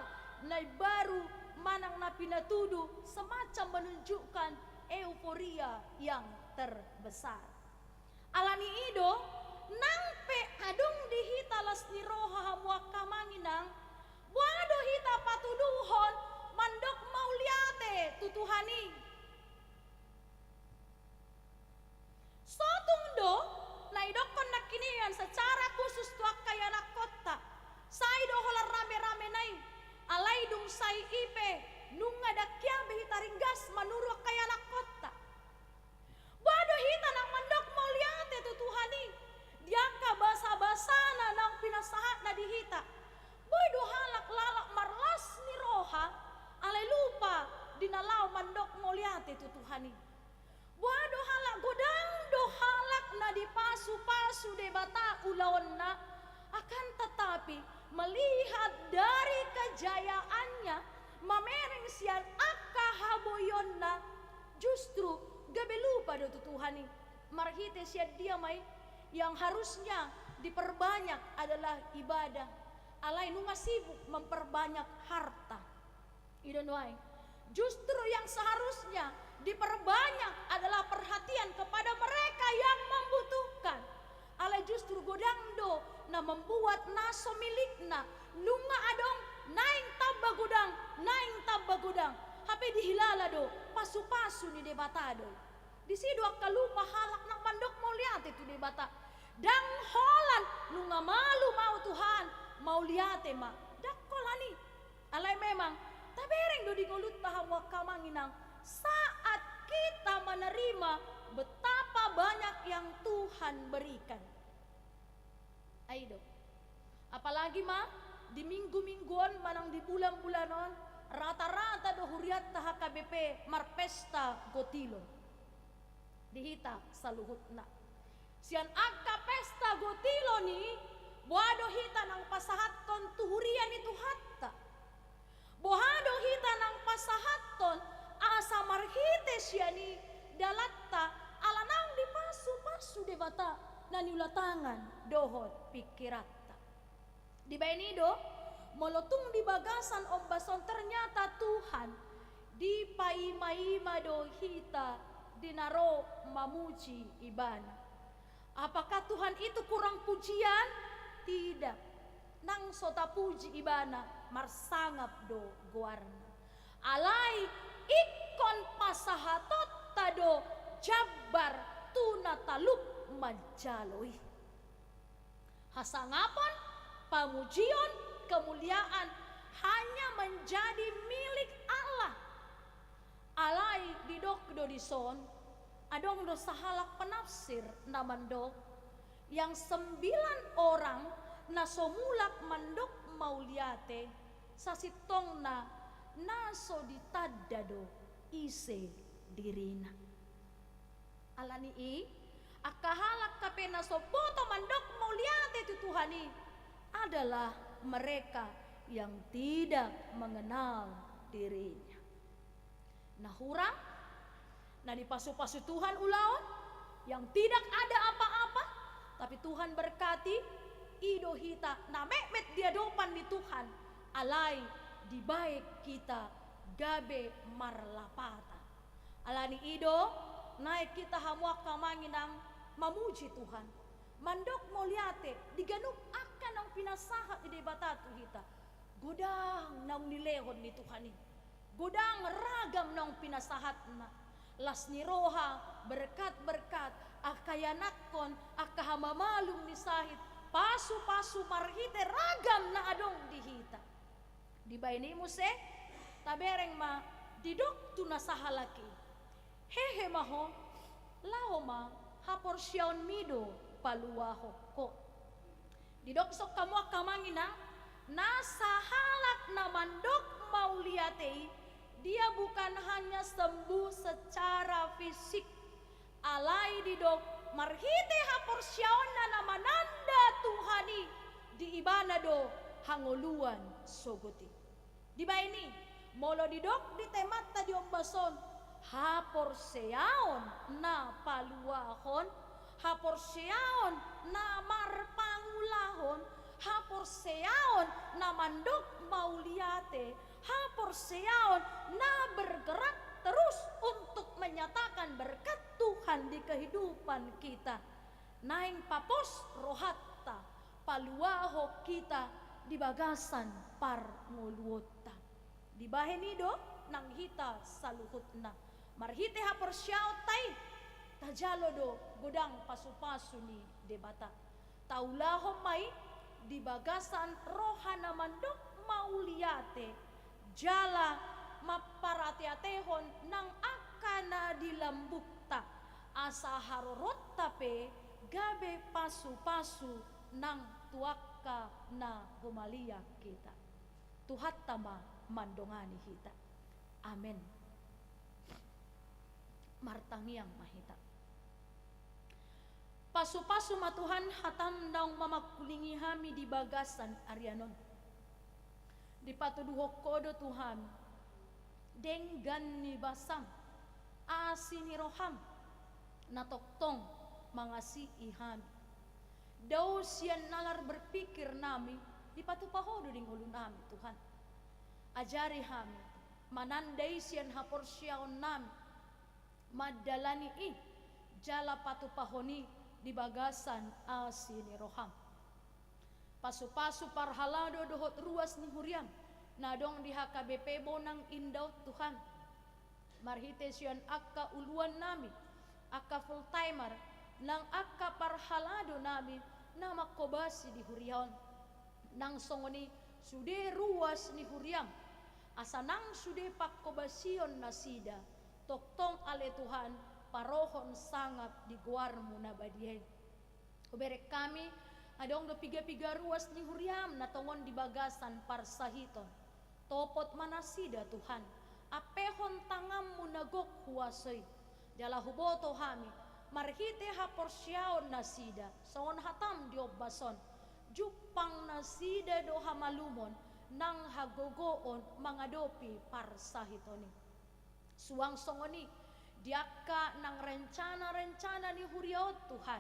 na imbaru manang na pinatudu, semacam menunjukkan euforia yang terbesar. Alani i do, nang pe adong di hita las ni roha hamu angka amang inang, boha do hita patuduhon mandok mauliate tu Tuhan i? Sotung do na idokkon nangkiningan secara khusus tu angka ianakkonta, sai do holan rame-ramena i, alai dung sai i pe nunga ndang hea be hita ringgas manuru angka ianakkonta. Boha do hita nang mandok mauliate tu Tuhan i di angka basa-basana naung pinasahatna di hita? Boi do halak lalap marlas ni roha, alai lupa di na laho mandok mauliate tu Tuhan i. Boha do halak, godang do halak na dipasu-pasu Debata ulaonna, akan tetapi melihat dari kejayaannya, mamereng sian angka haboionna, justru gabe lupa do tu Tuhan i. Marhite sian dia ma i? Yang harusnya diperbanyak adalah ibadah, alai nunga sibuk memperbanyak harta. I do nuaeng. Justru yang seharusnya diperbanyak adalah perhatian kepada mereka yang membutuhkan. Alai justru godang do na mambuat na so milikna, nunga adong, naeng tamba godang, naeng tamba godang. Hape dihilala do pasu-pasu ni Debata do i. Disi do angka lupa halak nang mandok mauliate tu Debata. Ndang holan nunga malum ahu Tuhan, mauliate ma. Ndang holan i. Alai memang tabereng do di ngolunta hamu angka amang inang, saat kita menerima betapa banyak yang Tuhan berikan. Ai do. Apalagi ma di minggu-minggu on manang di bulan-bulan on, rata-rata do hurianta H K B P marpesta gotilon. Di hita saluhutna. Sian angka pesta gotilon i, boha do hita nang pasahathon tu huria ni Tuhanta? Boha do hita nang pasahathon asa marhite sian i dalanta ala naung dipasu-pasu Debata na niula tangan dohot pingkiranta? Dibaen i do, molo tung di bagasan ombas on ternyata Tuhan, dipaima-ima do hita di na ro mamuji Ibana. Apakah Tuhan itu kurang pujian? Tidak. Nang so tapuji Ibana, marsangap do goarna. Alai ingkon pasahatonta do jambar tu na talup manjalo i. Hasangapon, pamujion, kemuliaan hanya menjadi milik Allah. Alai didok do dison, adong do sahalak penafsir na mandok, yang sembilan orang na so mulak mandok mauliate, sasintongna na so ditanda do ise dirina. Alani i, angka halak hape na so boto mandok mauliate tu Tuhan i adalah mereka yang tidak mengenal dirinya. Na hurang, na dipasu-pasu Tuhan ulaon, yang tidak ada apa-apa, tapi Tuhan berkati, i do hita na metmet di adopan ni Tuhan, alai dibaen hita gabe marlapatan. Alani i do, naeng hita hamu angka amang inang mamuji Tuhan, mandok mauliate di ganup angka naung pinasahat ni Debata tu hita. Godang naung nilehon ni Tuhan i. Godang ragam naung pinasahatna. Las ni roha, berkat-berkat, angka ianakhon, angka hamamalum ni sahit, pasu-pasu marhite ragam na adong di hita. Dibaen i muse, tabereng ma didok tu na sahalak i: Hehe ma ho, laho ma, haporseaonmi do paluahon ho. Didok songon i hamu angka amang inang, na sahalak na mandok mauliate i, dia bukan hanya sembuh secara fisik, alai didok marhite haporseaonna na mananda Tuhan i, di ibana do hangoluan sogot i. Dibaen i, molo didok di temanta di ombas on, haporseaon na paluahon, haporseaon na marpangulahon, haporseaon na mandok mauliate, haporseaon na bergerak terus untuk menyatakan berkat Tuhan di kehidupan kita. Naeng papos rohanta, paluahon hita di bagasan parngoluonta. Dibahen i do nang hita saluhutna. Marhite haporseaonta i, tajalo do godang pasu-pasu ni Debata. Taulahon ma i di bagasan roha na mandok mauliate, jala mamparateatehon nang angka na di lambungta, asa haroronta pe gabe pasu-pasu nang tu angka na humaliang hita. Tuhanta ma mandongani hita. Amen. Martangiang ma hita. Pasu-pasu ma Tuhan hatam naung mamangkulingi hami di bagasan arian on. Dipatuduhon Ho do tu hami denggan ni basam, asi ni roham, na tongtong mangasii hami. Dao sian nalar berpikir nami, dipatupa Ho do di ngolu nami, Tuhan. Ajari hami mananda i sian haporseaon nami, mandalani i, jala patupahon i di bagasan asi ni roham. Pasu-pasu parhalado dohot ruas ni huriam na adong di H K B P Bonang Indah on, Tuhan. Marhite sian angka uluan nami, angka full timer, nang angka parhalado nami na manghobasi di huria on. Nang songon i sude ruas ni huriam, asa nang sude panghobasion nasida, tongtong ale Tuhan, parohon sangap di goarmu na badia i. Hubereng hami, adong do piga-piga ruas ni huriam na tongon di bagasan parsahiton. Topot ma nasida, Tuhan, ampehon tanganmu na gok huaso i. Jala huboto hami, marhite haporseaon nasida, songon hatam di ombas on, jumpang nasida do hamalumon nang hagogoon mangadopi parsahiton i. Suang songon i, di angka nang rencana-rencana ni huria on, Tuhan,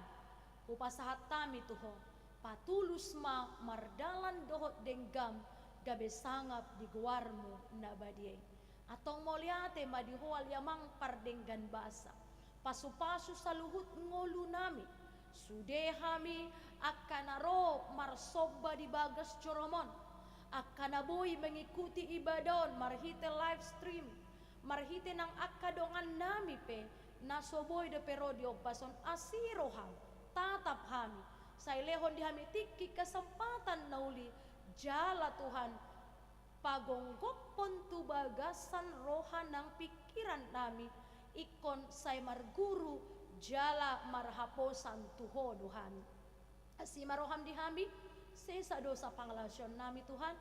hupasahat hami tu Ho, patulus ma mardalan dohot denggam gabe sangap di goarmu na badia i. Antong mauliate ma di Ho ale Amang pardenggan basa. Pasu-pasu saluhut ngolu nami. Sude hami angka na ro marsomba di bagas jorom on, angka na boi mengikuti ibadah on marhite live stream, marhite nang angka dongan nami pe na so boi dope ro di ombas on, asi roham, tatap hami, sai lehon di hami tingki kesempatan na uli, jala Tuhan, pagonggophon tu bagasan roha nang pingkiran nami, ingkon sai marguru jala marhaposan tu Ho do hami. Asi ma roham di hami, sesa dosa pangalaosion nami Tuhan,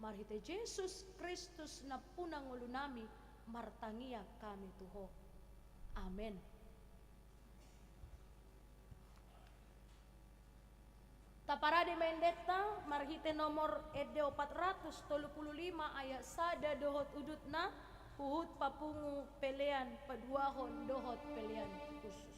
marhite Jesus Kristus nampuna ngolu nami, martangiang hami tu Ho. Amen. Taparade ma endenta marhite nomor ende opat ratus tolu pulu lima ayat sada dohot udutna, huhut papungu pelean paduahon dohot pelean khusus.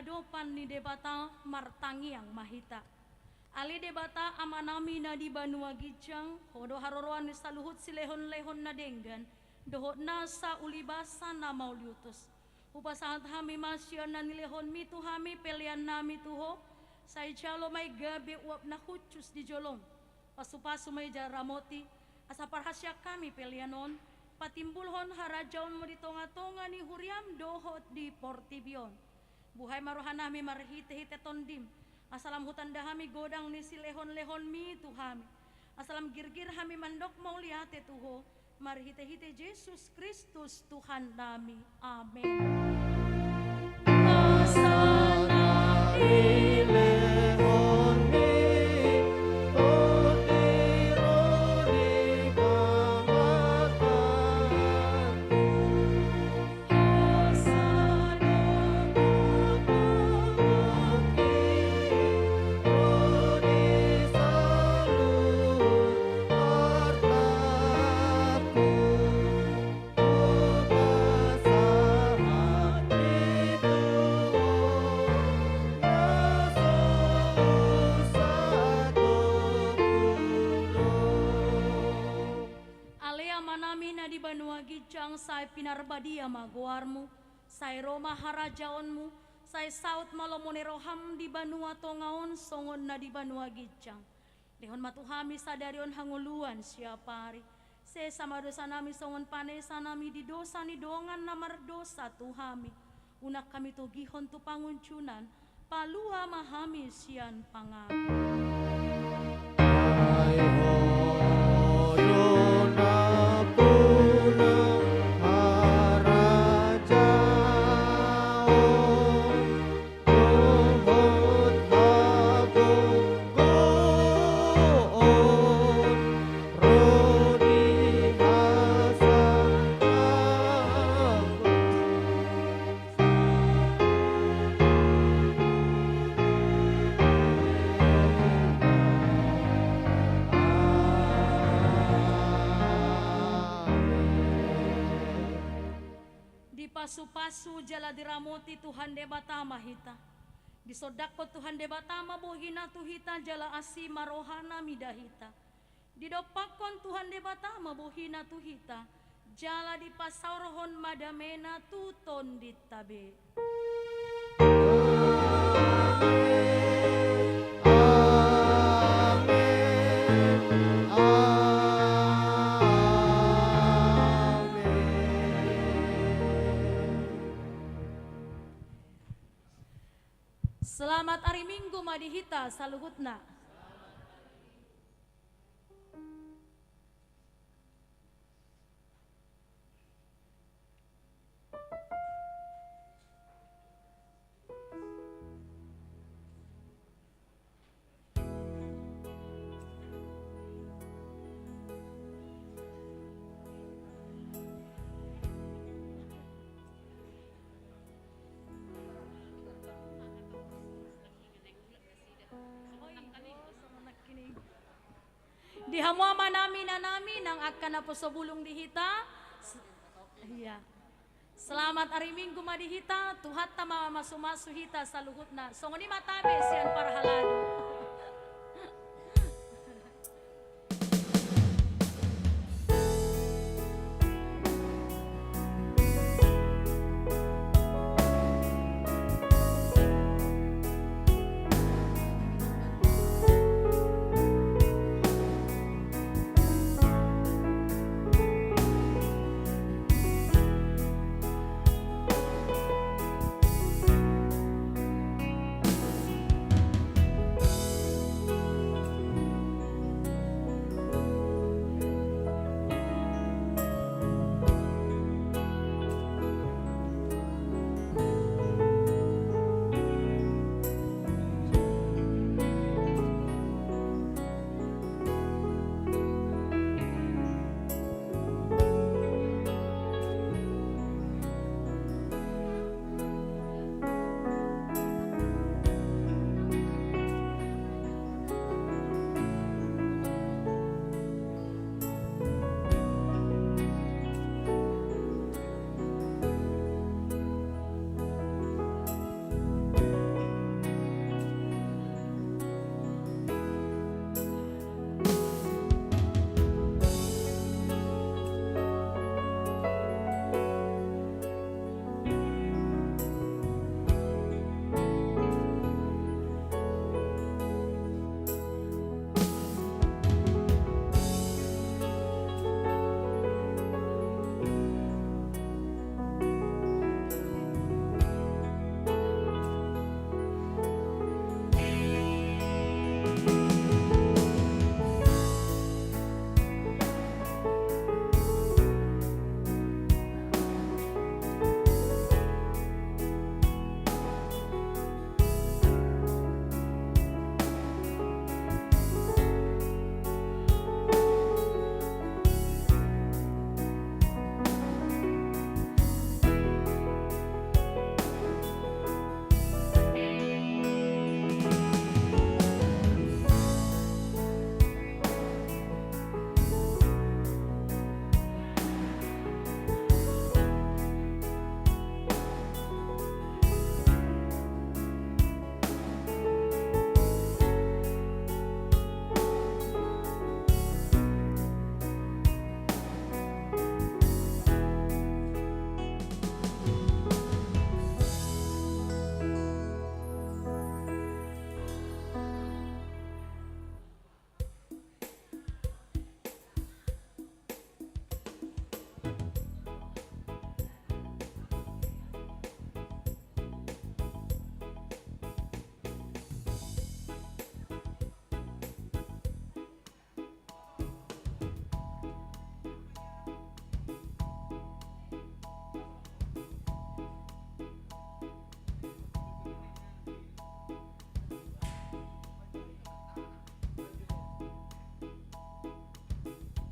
Adopan ni Debata martangiang ma hita. Ale Debata Amanami na di banua ginjang, Ho do haroroan ni saluhut silehonlehon na denggan dohot nasa ulibasa na mauliutus. Hupasahat hami ma sian na nilehonMi tu hami peleannami tu Ho, sai jalo ma i gabe uap na hushus di jolom. Pasupasu ma i jala ramoti, asa parhasian hami pelean on patimbulhon harajaonMu di tongatonga ni huriaM dohot di portibi on. Buhai ma rohanami marhitehite TondiM, asa lam hutanda hami godang ni silehonlehonMi tu hami, asa lam girgir hami mandok mauliate tu Ho, marhitehite Jesus Kristus Tuhannami. Amen. Asa na nilehonMi tondi ro di pangatanku, asa dohot ro di saluhut artangku. Ale Amanami na di banua ginjang, sai pinarbadia ma goarMu, sai ro ma harajaonMu, sai saut ma lomo ni rohaM di banua tonga on songon na di banua ginjang. Lehon ma tu hami sadari on hangoluan siapari. Sesa ma dosanami songon panesanami di dosa ni dongan na mardosa tu hami. Unang hami togihon tu pangunjunan, palua ma hami sian pangago. Ai Ho do nampuna harajaon dohot hagogoon ro di hasangapon. Dipasupasu jala diramoti Tuhan Debata ma hita. Disondangkon Tuhan Debata ma bohiNa tu hita jala asi ma rohaNa mida hita. Didompakkon Tuhan Debata ma bohiNa tu hita jala dipasaorhon ma dameNa tu tondinta be. Amen. Amen. Amen. Selamat ari Minggu ma di hita saluhutna. Di hamu amanami, inanami, nang angka naposo bulung di hita. S-, iya. Selamat ari Minggu ma di hita, Tuhanta ma mamasumasu hita saluhutna. Songon i ma tabe sian parhalado.